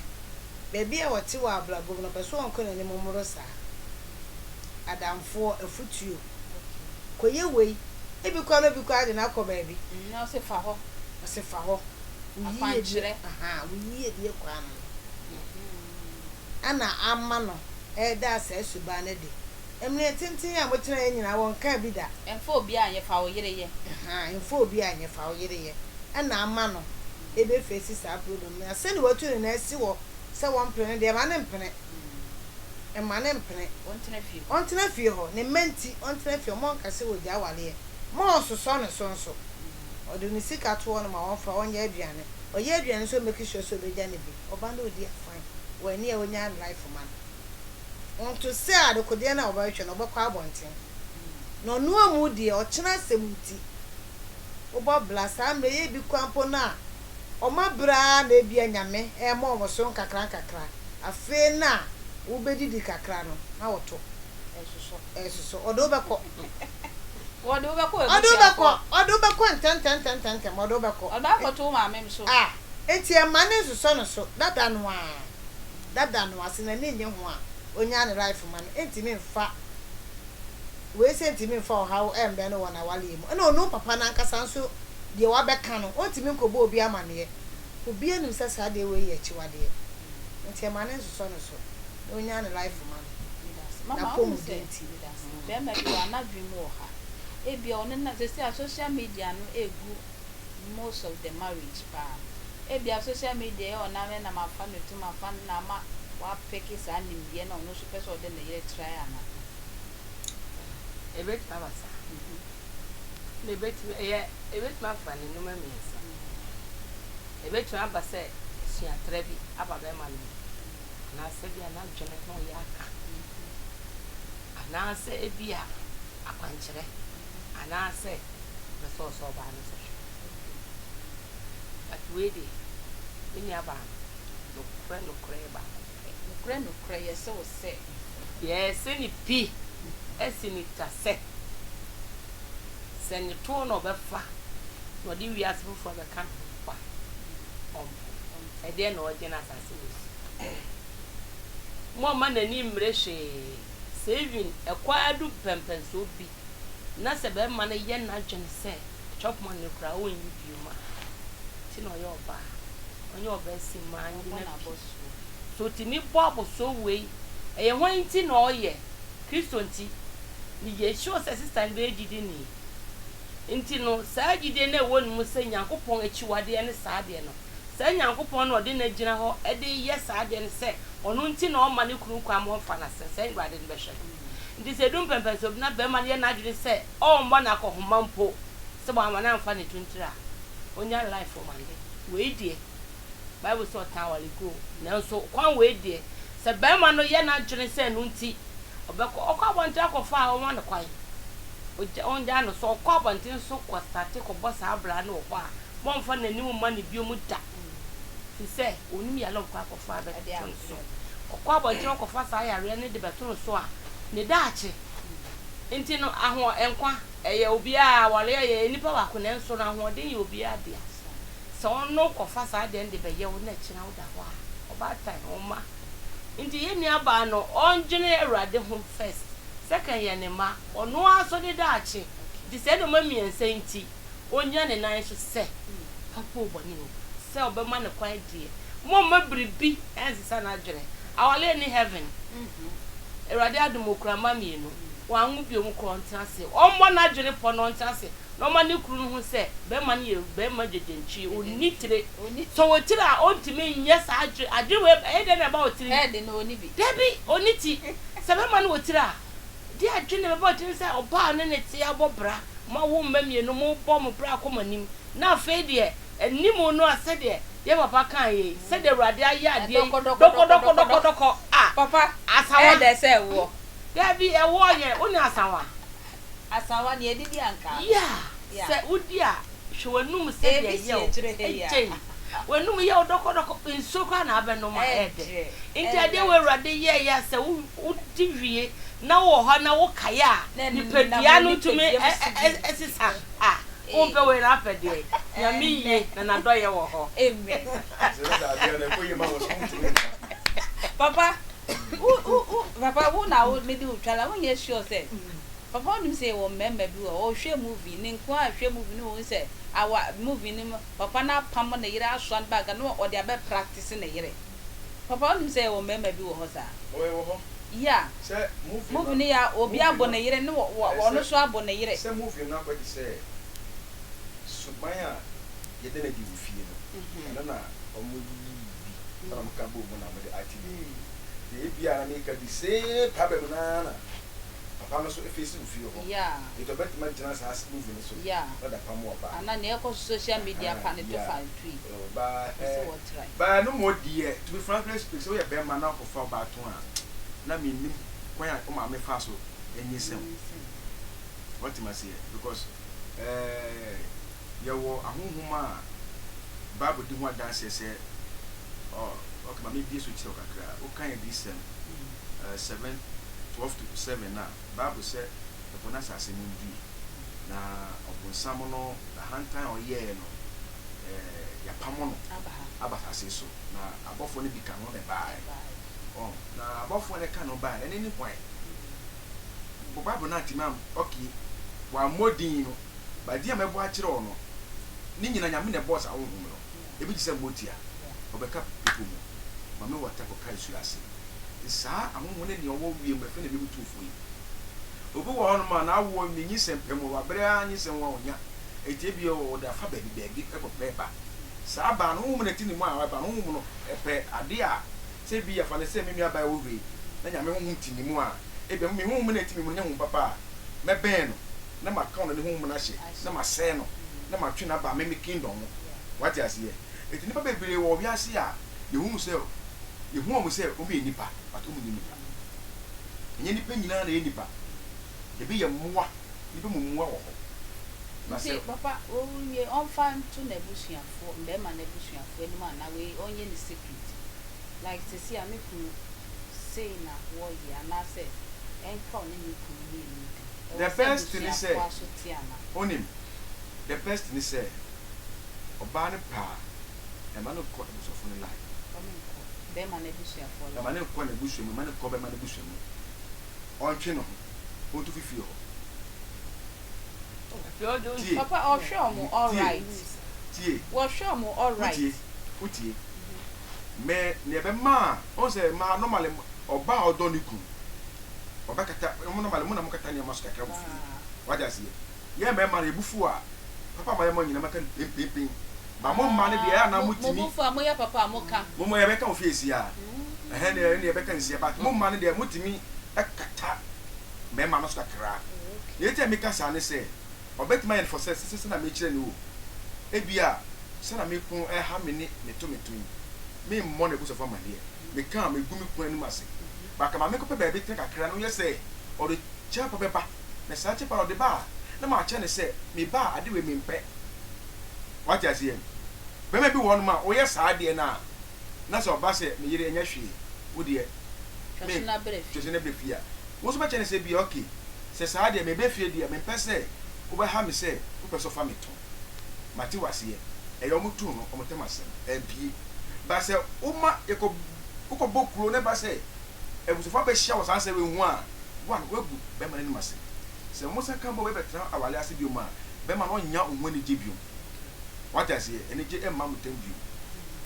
Speaker 3: baabi a ɔte wɔ abrabɔ mu no ɔpɛ sɛ ɔnkɔ n'anim mmoro saa. Adamfoɔ, afutuo. Kɔyɛ wei. Ebi koraa na obi koraa de no akɔ baabi.
Speaker 1: Na ɔse fa hɔ.
Speaker 3: Ɔse fa hɔ. Wo yiedie,
Speaker 1: Akwankyerɛ.
Speaker 3: ahaa, wo yiedie kwan no ɛna ama no ɛreda saa suban no adi. Mmerɛ tenten a motenaeɛ nyinaa wɔnkaa bi da.
Speaker 1: Mfa obiara nyɛ, fa wo yere yɛ.
Speaker 3: Ahaa, mfa obiara nyɛ, fa wo yere yɛ. Ɛna ama no ɛbɛ face saa problem no. Na sɛdeɛ watu ne nan asi hɔ sɛ wɔmpene no deɛ, ma no mpene. Mma no mpene.
Speaker 1: Ɔntena fie hɔ.
Speaker 3: Ɔntena fie hɔ. Ne mma nti, ɔntena fie hɔ. Mma ɔnka sɛ wɔgya awareɛ. Mma ɔnsosɔ ne so nso. Ɔde ne sika to hɔ no ma wɔmfa ɔnyɛ aduane. Ɔyɛ aduane nso ɔmmake sure sɛ ɔbɛgya no bi. Ɔba no ɔdi a fine. Wanni a ɔnyaa ne life ma no. Ɔnto sɛ adekodeɛ no a ɔbɛhwehwɛ no ɔbɛkɔ abɔnten. Na ɔno amu deɛ ɔkyena asɛm nti wobɔ bra saa mmerɛ yi ebi koraa mpo no a ɔma berɛ ara na ebia Nyame rema wɔn so nkakra nkakra. Afei na wobɛdidi kakra no na woto.
Speaker 1: Ɛresosɔ.
Speaker 3: Ɛresosɔ. Ɔde wo bɛkɔ.
Speaker 1: Wɔde wo bɛkɔ
Speaker 3: Ɔde wo bɛkɔ.
Speaker 1: w'abusuafoɔ.
Speaker 3: Ɔde wo bɛkɔ ntɛmntɛmntɛmntɛm. Ɔde wo bɛkɔ.
Speaker 1: Ɔde akɔto wo maame so.
Speaker 3: Ah, enti ɛmma no nsosɔ ne so. Dada no ara, dada no ara, sɛ n'ani nnye ho a, ɔnyaa ne life ma no. Ɛntumi mfa, wei sɛ ntumi mfa ɔhaw mmrɛ no wɔ n'awareɛ mu. Ɛna ɔno papa no ankasa nso, deɛ wabɛka no, ɔntumi nkɔbɔ obi amaneɛ. Obiara nim sɛ saa adeɛ wei yɛ akyiwadeɛ nti ɛma no nsosɔ ne so na ɔnya ne life ma no
Speaker 1: Medase. Mama wohu sɛ
Speaker 3: n'apɔmuden nti.
Speaker 1: medase. Bɛɛma bi wɔ a n'adwene mu wɔ ha. Ebia ɔne na sɛsɛ a social media no egu most of the marriage paa. Ebia social media yɛ ɔnam ɛna mafa no ti mafa no na ama wapeke saa nimdeɛ na ɔno nso pɛ sɛ ɔde ne yere try anaa?
Speaker 4: Ebetumi aba saa. Na ebetumi ɛyɛ ebetumi afa ne nneɛma mmiɛnsa. Ebetumi aba sɛ suatra bi aba bɛrima no mu, anaasɛ ebia n'adwene ho reyɛ aka, anaasɛ ebia akwankyerɛ, anaasɛ ɔpɛ sɛ ɔsɔ ɔbaa no so hwɛ. But wei deɛ, me nuabaa no. Nokorɛ nokorɛ yɛ baako pɛ.
Speaker 1: Nokorɛ nokorɛ yɛse wo sɛ.
Speaker 4: Yɛse no pi asi no twa sɛ. Sɛ ne toɔ na ɔbɛfa na ɔde wiase foforɔ abɛka ne ho mpo a, ɔmpo. Ɛdeɛn na ɔregye no asase wei so? Moamma n'ani mmere hwee. Sɛ even ɛkɔ ara du mpɛnpɛnsoɔ bi na sɛ bɛrima no yɛ n'adwene sɛ chop money no koraa ɔnyi biom a, nti na ɔyɛ ɔbaa. Ɔnyɛ ɔbaa simmaa
Speaker 1: Ɔbɔ
Speaker 4: nnyina pi.
Speaker 1: n'abɔsoɔ.
Speaker 4: Sɛ ɔtumi bɔ abɔsoɔ wei, ɛyɛ hwan nti na ɔyɛ? Kristo nti. Meyɛ sure sɛ sister no bɛyɛ gyidini. Nti no, saa gyidie no a ɛwɔ ne mu sɛ Nyankopɔn akyiwadeɛ ne saa adeɛ no, saa Nyankopɔn no a ɔde no agyina hɔ de reyɛ saa adeɛ no sɛ ɔno nti na ɔmma ne kunu kwan ma ɔmfa no ase no, saa Awurade no bɛhwɛ no. Nti sɛ ɛdu mpɛmpɛnsoɔ bi na barima no yɛ n'adwene sɛ ɔremmɔ no akɔhoma mpo sɛ wamma no amfa ne tontire a, ɔnya life ɔmande. Wei deɛ, Bible sɛ ɔtan awareguo, nanso kwan wei deɛ, sɛ barima no yɛ n'adwene sɛ ɛno nti ɔbɛkɔ, ɔkɔ abɔnten akɔfa a, ɔmma no kwan. Ogya, ɔngyaa no. Sɛ ɔkɔ abɔnten so kɔ starte kɔbɔ saa bra no wɔ hɔ a, mommfa n'anim mma no biom da. Firi sɛ, ɔnnim yareɛ a ɔbɛkɔ akɔfa abɛto no so. Ɔkɔ abɔnten ɔkɔfa saa yareɛ no de bɛto no so a, ne daakye nti no, ahoɔ, nkwa, ɛyɛ obiara, awareɛ yɛyɛ nnipa baako nanso no ahoɔden yɛ obiara dea. Sɛ ɔno kɔfa saa adeɛ no de bɛyɛ wo na akyire no woda hɔ a, ɔbaatan, wo mma. Nti yɛn nuabaa no, ɔndwene Awurade ho first. Second yɛ ne mma, ɔno ara nso ne daakye. Nti saa nnoɔma mmiɛnsa yi nti, ɔnnyina ne nan so sɛ, papa o bɔne o, sɛ ɔbɛma no kwan deɛ, momma biribi nsesa n'adwene. Awareɛ nni heaven. Awurade adom ɔkura mma mmienu, wanwo bio koraa ɔntena ase. Ɔmmɔ n'adwene pɔ na ɔntena ase na ɔma ne kunu no hu sɛ barima no yɛ barima gyegyenkyee, ɔnni tire. Sɛ ɔwɔ tire a, ɔntumi nyɛ saa adwene, adwene wei ɛyɛ dɛn na ɛba wɔ tirim? Dabi, ɔnni ti. Sɛ bɛrima no wɔ tiri a, deɛ adwene na ɛbɛba wo tirim sɛ ɔbaa a ɔne no te abɔ bra, moawo mma mmienu, mobɔ mo bra akɔ mo anim, na afei deɛ anim no a sɛdeɛ yɛn papa kaeɛ yi, sɛdeɛ Awurade ayɛ adeɛ yi, dɔkɔdɔkɔdɔkɔdɔkɔ a,
Speaker 1: Papa,
Speaker 4: asawa.
Speaker 1: ɛyɛ dɛ sɛ ɛwoɔ.
Speaker 4: Dabi, ɛwoɔ yɛ, wo ne asawa.
Speaker 1: Asawa, deɛ yɛde di ankaa no.
Speaker 4: Yeah,
Speaker 1: Yeah.
Speaker 4: sɛ wodi a, Hwɛ w'anum sɛdeɛ
Speaker 1: Ebi
Speaker 4: ɛyɛ
Speaker 1: si
Speaker 4: wo.
Speaker 1: akyire ha yi a.
Speaker 4: Gyei. W'anum yɛ wo dɔkɔdɔkɔ, nsuo koraa na abɛnom a, ɛyɛ dɛ.
Speaker 1: Ɛdɛ.
Speaker 4: Nti
Speaker 1: Ɛyɛ
Speaker 4: adeɛ wei Awurade yɛeɛ a sɛ wo wodi wie na wowɔ hɔ na wokae a,
Speaker 1: Na ɛnam
Speaker 4: nipadua
Speaker 1: wo
Speaker 4: no tumi
Speaker 1: nipadua mu so bi.
Speaker 4: sesa a, wompɛ wei na apɛ deɛn? Nyame
Speaker 1: Ɛnnɛ.
Speaker 4: ye na n'adɔeɛ wɔ hɔ.
Speaker 1: Amen.
Speaker 2: Sɛ ne saa adeɛ no ɛkɔ yie ma wo so wontumi nka.
Speaker 1: Papa, wo wo wo papa wo na wo mede wo twa la wonyɛ sure sɛ Papa wonim sɛ yɛwɔ mmarima bi wɔ hɔ ɔhwɛ movie ne nkoa hwɛ movie no ohu sɛ awa movie no mu papa no apam ne yere asoa ne bag na ɔde abɛ practice ne yere papa wonim sɛ yɛwɔ mmarima bi wɔ hɔ saa
Speaker 2: Oh yɛwɔ hɔ.
Speaker 1: yeah
Speaker 2: Sɛ movie no
Speaker 1: movie no yɛ obi
Speaker 2: movie
Speaker 1: abɔ
Speaker 2: no
Speaker 1: ne yere ne wɔ wɔ
Speaker 2: ɛɛ
Speaker 1: ɔno
Speaker 2: sɛ
Speaker 1: nso abɔ ne yere.
Speaker 2: sɛ movie no akɔgye sɛ suban a yɛda no adi wɔ fie no ɛno na wɔn yiyi bi ɛna wɔn ka bɔɔ mu na wɔde ate bi. Deɛ ebia na meka the same problem no ara na Papa no so face wo fie hɔ nti ɔbɛtumi agyina saa movie no so na ɔde apam ɔbaa.
Speaker 1: Ana nea ɛkɔ so social media fa ne to fa to yi ɛsɛ wɔ try.
Speaker 2: Baa no mmɔ deɛ to be frankly speak sɛ woyɛ bɛɛma na wokɔfa ɔbaa to a na mennim kwan a wo maame faa so nyinsɛn wo wate maseɛ because ɛɛ yɛwɔ ahonhom a bible di ho adanseɛ sɛ ɔ ok ma mebie so kyerɛ wo kakra wokan adiyisɛm 7, 12 to 7 a, Bible sɛ, Ɛpo ne asase mundue, na ɔbonsam no n'ahantan a ɔyɛe no, yɛapamo no aba asase so, na abɔfoɔ no bi ka ho na ɛbaeɛ. Ɔho, na abɔfoɔ no ɛka ne ho baeɛ no, ɛno ne hwan? Bɔ Bible no antumi am, okay, wammɔ din no, but din a mɛbɔ akyerɛ wo no, ne nyina Nyame na ɛbɔɔ saa honhom no, ebi te sɛ motia, ɔbɛka bepɔ mu, Mame Wata kɔka nsuo ase. Nti saa ahonhom ne nea ɔwɔ wiem ɛfɛ na wiem tumfoɔ yi. Obi wɔ hɔnom a n'awoɔ ne nyinsɛn pɛ mu wabrɛ ara nyinsɛn ho a ɔnya. Enti ebia ɔde afa baabi baabi kɔpɛ ba. Saa ba no honhom na ɛte ne mu a ɛba no honhom no ɛpɛ adeɛ a sɛ ebia fa no sɛ me nua baa ɛwɔ hɔ yi na Nyame honhom te ne mu a ebia me honhom na ɛte me mu no nyɛ honhom papa a mɛbɛn no na maka ɔno ne honhom no ahyɛ na masɛe no na matwe no aba me me kingdom mu. Wate aseɛ? Enti nnipa bebree wɔ wiase a yɛhunu sɛ yɛhu wɔn sɛ wɔyɛ nnipa but wɔnyɛ nnipa. Ɛnyɛ nnipa nyinaa na ɛyɛ nnipa. Ebi yɛ mmoa, nnipa mu mmoa wɔ hɔ. Na
Speaker 1: Nti
Speaker 2: sɛ.
Speaker 1: papa owie ɔmfa nto n'abusuafoɔ, mmarima no abusuafoɔ anim anaa wei ɔnyɛ no secret? Like sesei a me kunu sei na wɔyɛ anaasɛ ɛnka ɔne ne kunu mmienu ntam. Ɛwɔ
Speaker 2: The
Speaker 1: sɛ
Speaker 2: best ne sɛ,
Speaker 1: abusuafoɔ aso te anaa?
Speaker 2: wonim, the best ne sɛ ɔbaa no pɛ a, ɛma no nkɔ abusuafoɔ no line.
Speaker 1: Ɔne nkɔ bɛɛma no abusuafoɔ
Speaker 2: Ɛma
Speaker 1: line.
Speaker 2: no nkɔ n'abusua mu, ɛma no nkɔ bɛɛma no abusua mu. Ɔntwe ne ho, ɔntu fi fie hɔ. Tie,
Speaker 1: Papa ɔhwɛ ɔmo
Speaker 2: tie,
Speaker 1: alright.
Speaker 2: tie,
Speaker 1: Wɔhwɛ ɔmo alright.
Speaker 2: wotie, wotie. Me, nea ɛbɛma a, wohu sɛ mmaa normally, ɔbaa a ɔdɔ ne kunu, ɔbɛkata, mo normally mo na mokata nneɛma so kakra wɔ fie. Wate aseɛ? Yɛn mmarima no, yɛn bo fuw a, papa a moayɛ mo nyinaa mɛka no penpenpen. Ba mo mmaa no deɛ, ɛyɛ a na
Speaker 1: Mo
Speaker 2: motumi.
Speaker 1: bo fu a, moyɛ papa a moka.
Speaker 2: Mo mma yɛbɛka wɔ fie sie a, ɛhɛn deɛ ɛne yɛbɛka nsia, but mo mmaa no deɛ motumi kata mmarima no so kakra. Nea enti a meka saa ne sɛ, ɔbɛtumi ayɛ no for sɛ sɛ sɛnea mekyerɛ no o, ebia sɛnea me kunu ɛha me ne me to me to yi, memmɔ n'abusuafo amanneɛ, meka a megu me kunu anim ase. But ka ma menkɔpɛ baabi tena kakra na woyɛ sɛ ɔde kyɛpa bɛba, na saa kyɛpa no ɔde ba a, na makyerɛ no sɛ me ba a ade wei mempɛ. Wate aseɛ? Bɛrima bi wɔ hɔnom a woyɛ saa adeɛ no a, na sɛ ɔba sɛ me yere ɛnyɛ hwee, wo deɛ
Speaker 1: Twa
Speaker 2: me
Speaker 1: so na brɛ
Speaker 2: twa
Speaker 1: fie.
Speaker 2: so na brɛ fie a, wo nso bɛkyerɛ no sɛ ebia okay, sɛ saa deɛ meba fie deɛ mempɛ sɛ wobɛha me sɛ wopɛ sɛ ɔfa me to. Mate wo aseɛ. Ɛyɛ wɔn to no, wɔn ntam asɛm. Ampue. But sɛ woma yɛkɔ wokɔbɔ kuro na ɛba sɛ abusuafoɔ abɛhyia wɔ saa asɛm wei ho a, one, woagu bɛrima no anim ase. Sɛ wɔsan ka bom bɛtena aware ase bio a, bɛrima no ɔnnya wo ho anigye bio. Wate aseɛ? Anigye mma mo ntam bio.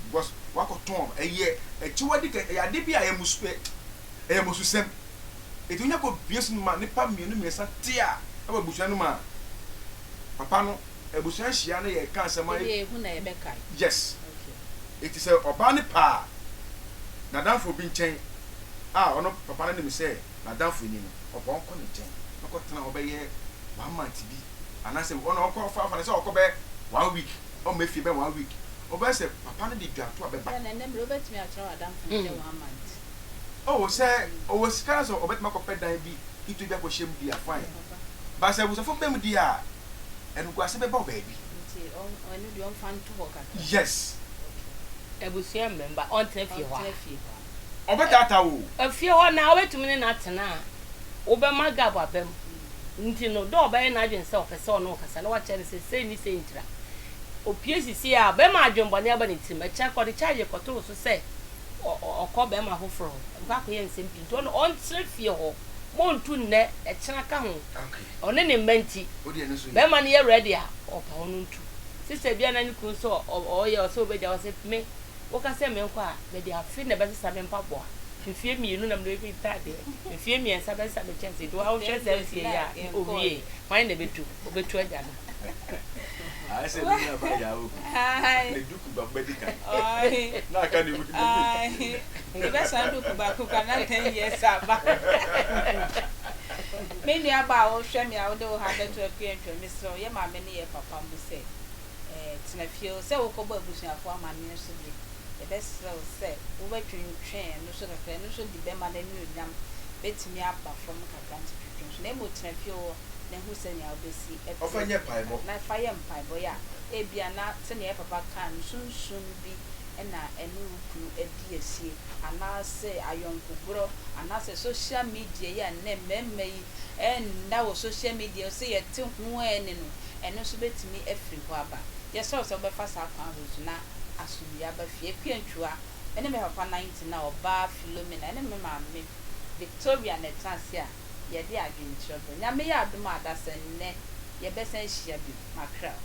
Speaker 2: Because woakɔtɔn no. Ɛyɛ akyiwade kɛ, ɛyɛ ade bi a ɛyɛ musu, ɛyɛ mmususɛm. Enti wonya kɔbue so no ma nnipa mmienu mmiɛnsa te a, ɛwɔ abusua no mu a, papa no, abusua hyia na yɛka asɛm a,
Speaker 1: Ebi ehu na yɛbɛkae.
Speaker 2: Yes.
Speaker 1: Okay.
Speaker 2: Enti sɛ ɔbaa no pɛ a, n'adamfo bi nkyɛn a ɔno papa no nim sɛ n'adamfo ni no, ɔpɛ ɔnkɔ ne nkyɛn na ɔkɔtena hɔ bɛyɛ one month bi anaasɛ ɔno ɔkɔ ɔfa ɔfa no sɛ ɔkɔ bɛyɛ one week, ɔmma fie bɛyɛ one week, ɔbɛyɛ sɛ papa no de dwanto a bɛba.
Speaker 1: Sɛ na ɛnnɛ mmerɛ wobɛtumi atena w'adamfo nkyɛn one month.
Speaker 2: Oh sɛ ɔwɔ sika na sɛ ɔbɛtumi akɔpɛ dan bi ketewa bi akɔhyɛ mu di a fine, but sɛ abusuafo bɛ mu di a, animguase bɛba wɔ baabi.
Speaker 1: Nti ɛno deɛ ɔmfa nto hɔ kakra.
Speaker 2: Yes.
Speaker 1: Okay.
Speaker 4: Abusua mmɛmba ɔntena fie hɔ a.
Speaker 1: Ɔntena fie hɔ a.
Speaker 2: Ɔbɛtaataa wo o.
Speaker 4: Fie hɔ na wobɛtumi ne no atena a, wobɛma gap aba mu. Nti no, dɛ ɔbɛyɛ n'adwen sɛ ɔpɛ sɛ ɔne wo kasa na wakyerɛ no sɛ sei ne sei ntira. Opue sisi a, bɛma adwenbɔne aba ne tirim. Ɛkyɛ koraa ɔde charge kɔto wo so sɛ ɔkɔ bɛrima foforɔ hɔ. Ɔbɛkɔ akɔyɛ nsɛm pii. Nti ɔno ɔntena fie hɔ. Montu nnɛ, ɛkyena ka ho. Ɔne ne mma nti. Bɛrima no yɛ ready a, ɔpa ɔno ntu. Sister bi a na ne kunu sɛ ɔyɛ ɔsɛ ɔbɛgya ɔsɛ me Woka sɛ menkɔ a, mede afe na ɛbɛsesa me mpaboa, mfeɛ mmienu na mede bɛfi ntaadeɛ, mfeɛ mmiɛnsa bɛsesa me kyɛnsee. Nti wohwɛ saa mfeɛ yi a, ɔwie, hwan na ɛbɛtu? Ɔbɛtu agya no.
Speaker 2: Ayɛ sɛ me nua baa yaa oku. Ne duku baako bɛdi kan. Na aka ne week.
Speaker 1: Yɛbɛsan duku baako kora na 10 years aba. Me nua baa a wohwɛ me a wode wo ha bɛto akua ntwa mesrɛ wo yɛ maame ne yɛ papa mo sɛ Tena fie o, sɛ wokɔbɔ abusuafoɔ amanneɛ nso deɛ, yɛbɛsrɛ wo sɛ wobɛtwentwɛn ɛno so kakra. Ɛno nso de bɛma n'anuonyam bɛtumi aba fam kakra, nti twentwɛn so. Na mmom tena fie hɔ na hu sɛnea wobɛsi atu
Speaker 2: Ɔfa nyɛ mpaebɔ.
Speaker 1: Na fa yɛ mpaebɔ. Yɛ a, ebia na sɛnea yɛn papa kaa no, sunsum bi na ɛne wo kunu adi asie, anaasɛ ayɔnkogorɔ, anaasɛ social media yi a nnɛ mmarima yi nna wɔ social media sɛ yɛte ho ara ni no, ɛno nso bɛtumi afiri hɔ aba. Yɛsrɛ wo sɛ wobɛfa saa kwan wei so na asomdwoeɛ aba fie. Akua Ntwua, me ne me papa 19 a ɔbaa Philomena ne me maame Victoria na ɛtena ase a yɛde adwenkyerɛ brɛ. Nyame yɛ adom a adasa nnɛ yɛbɛsan ahyia bio. Makra wo.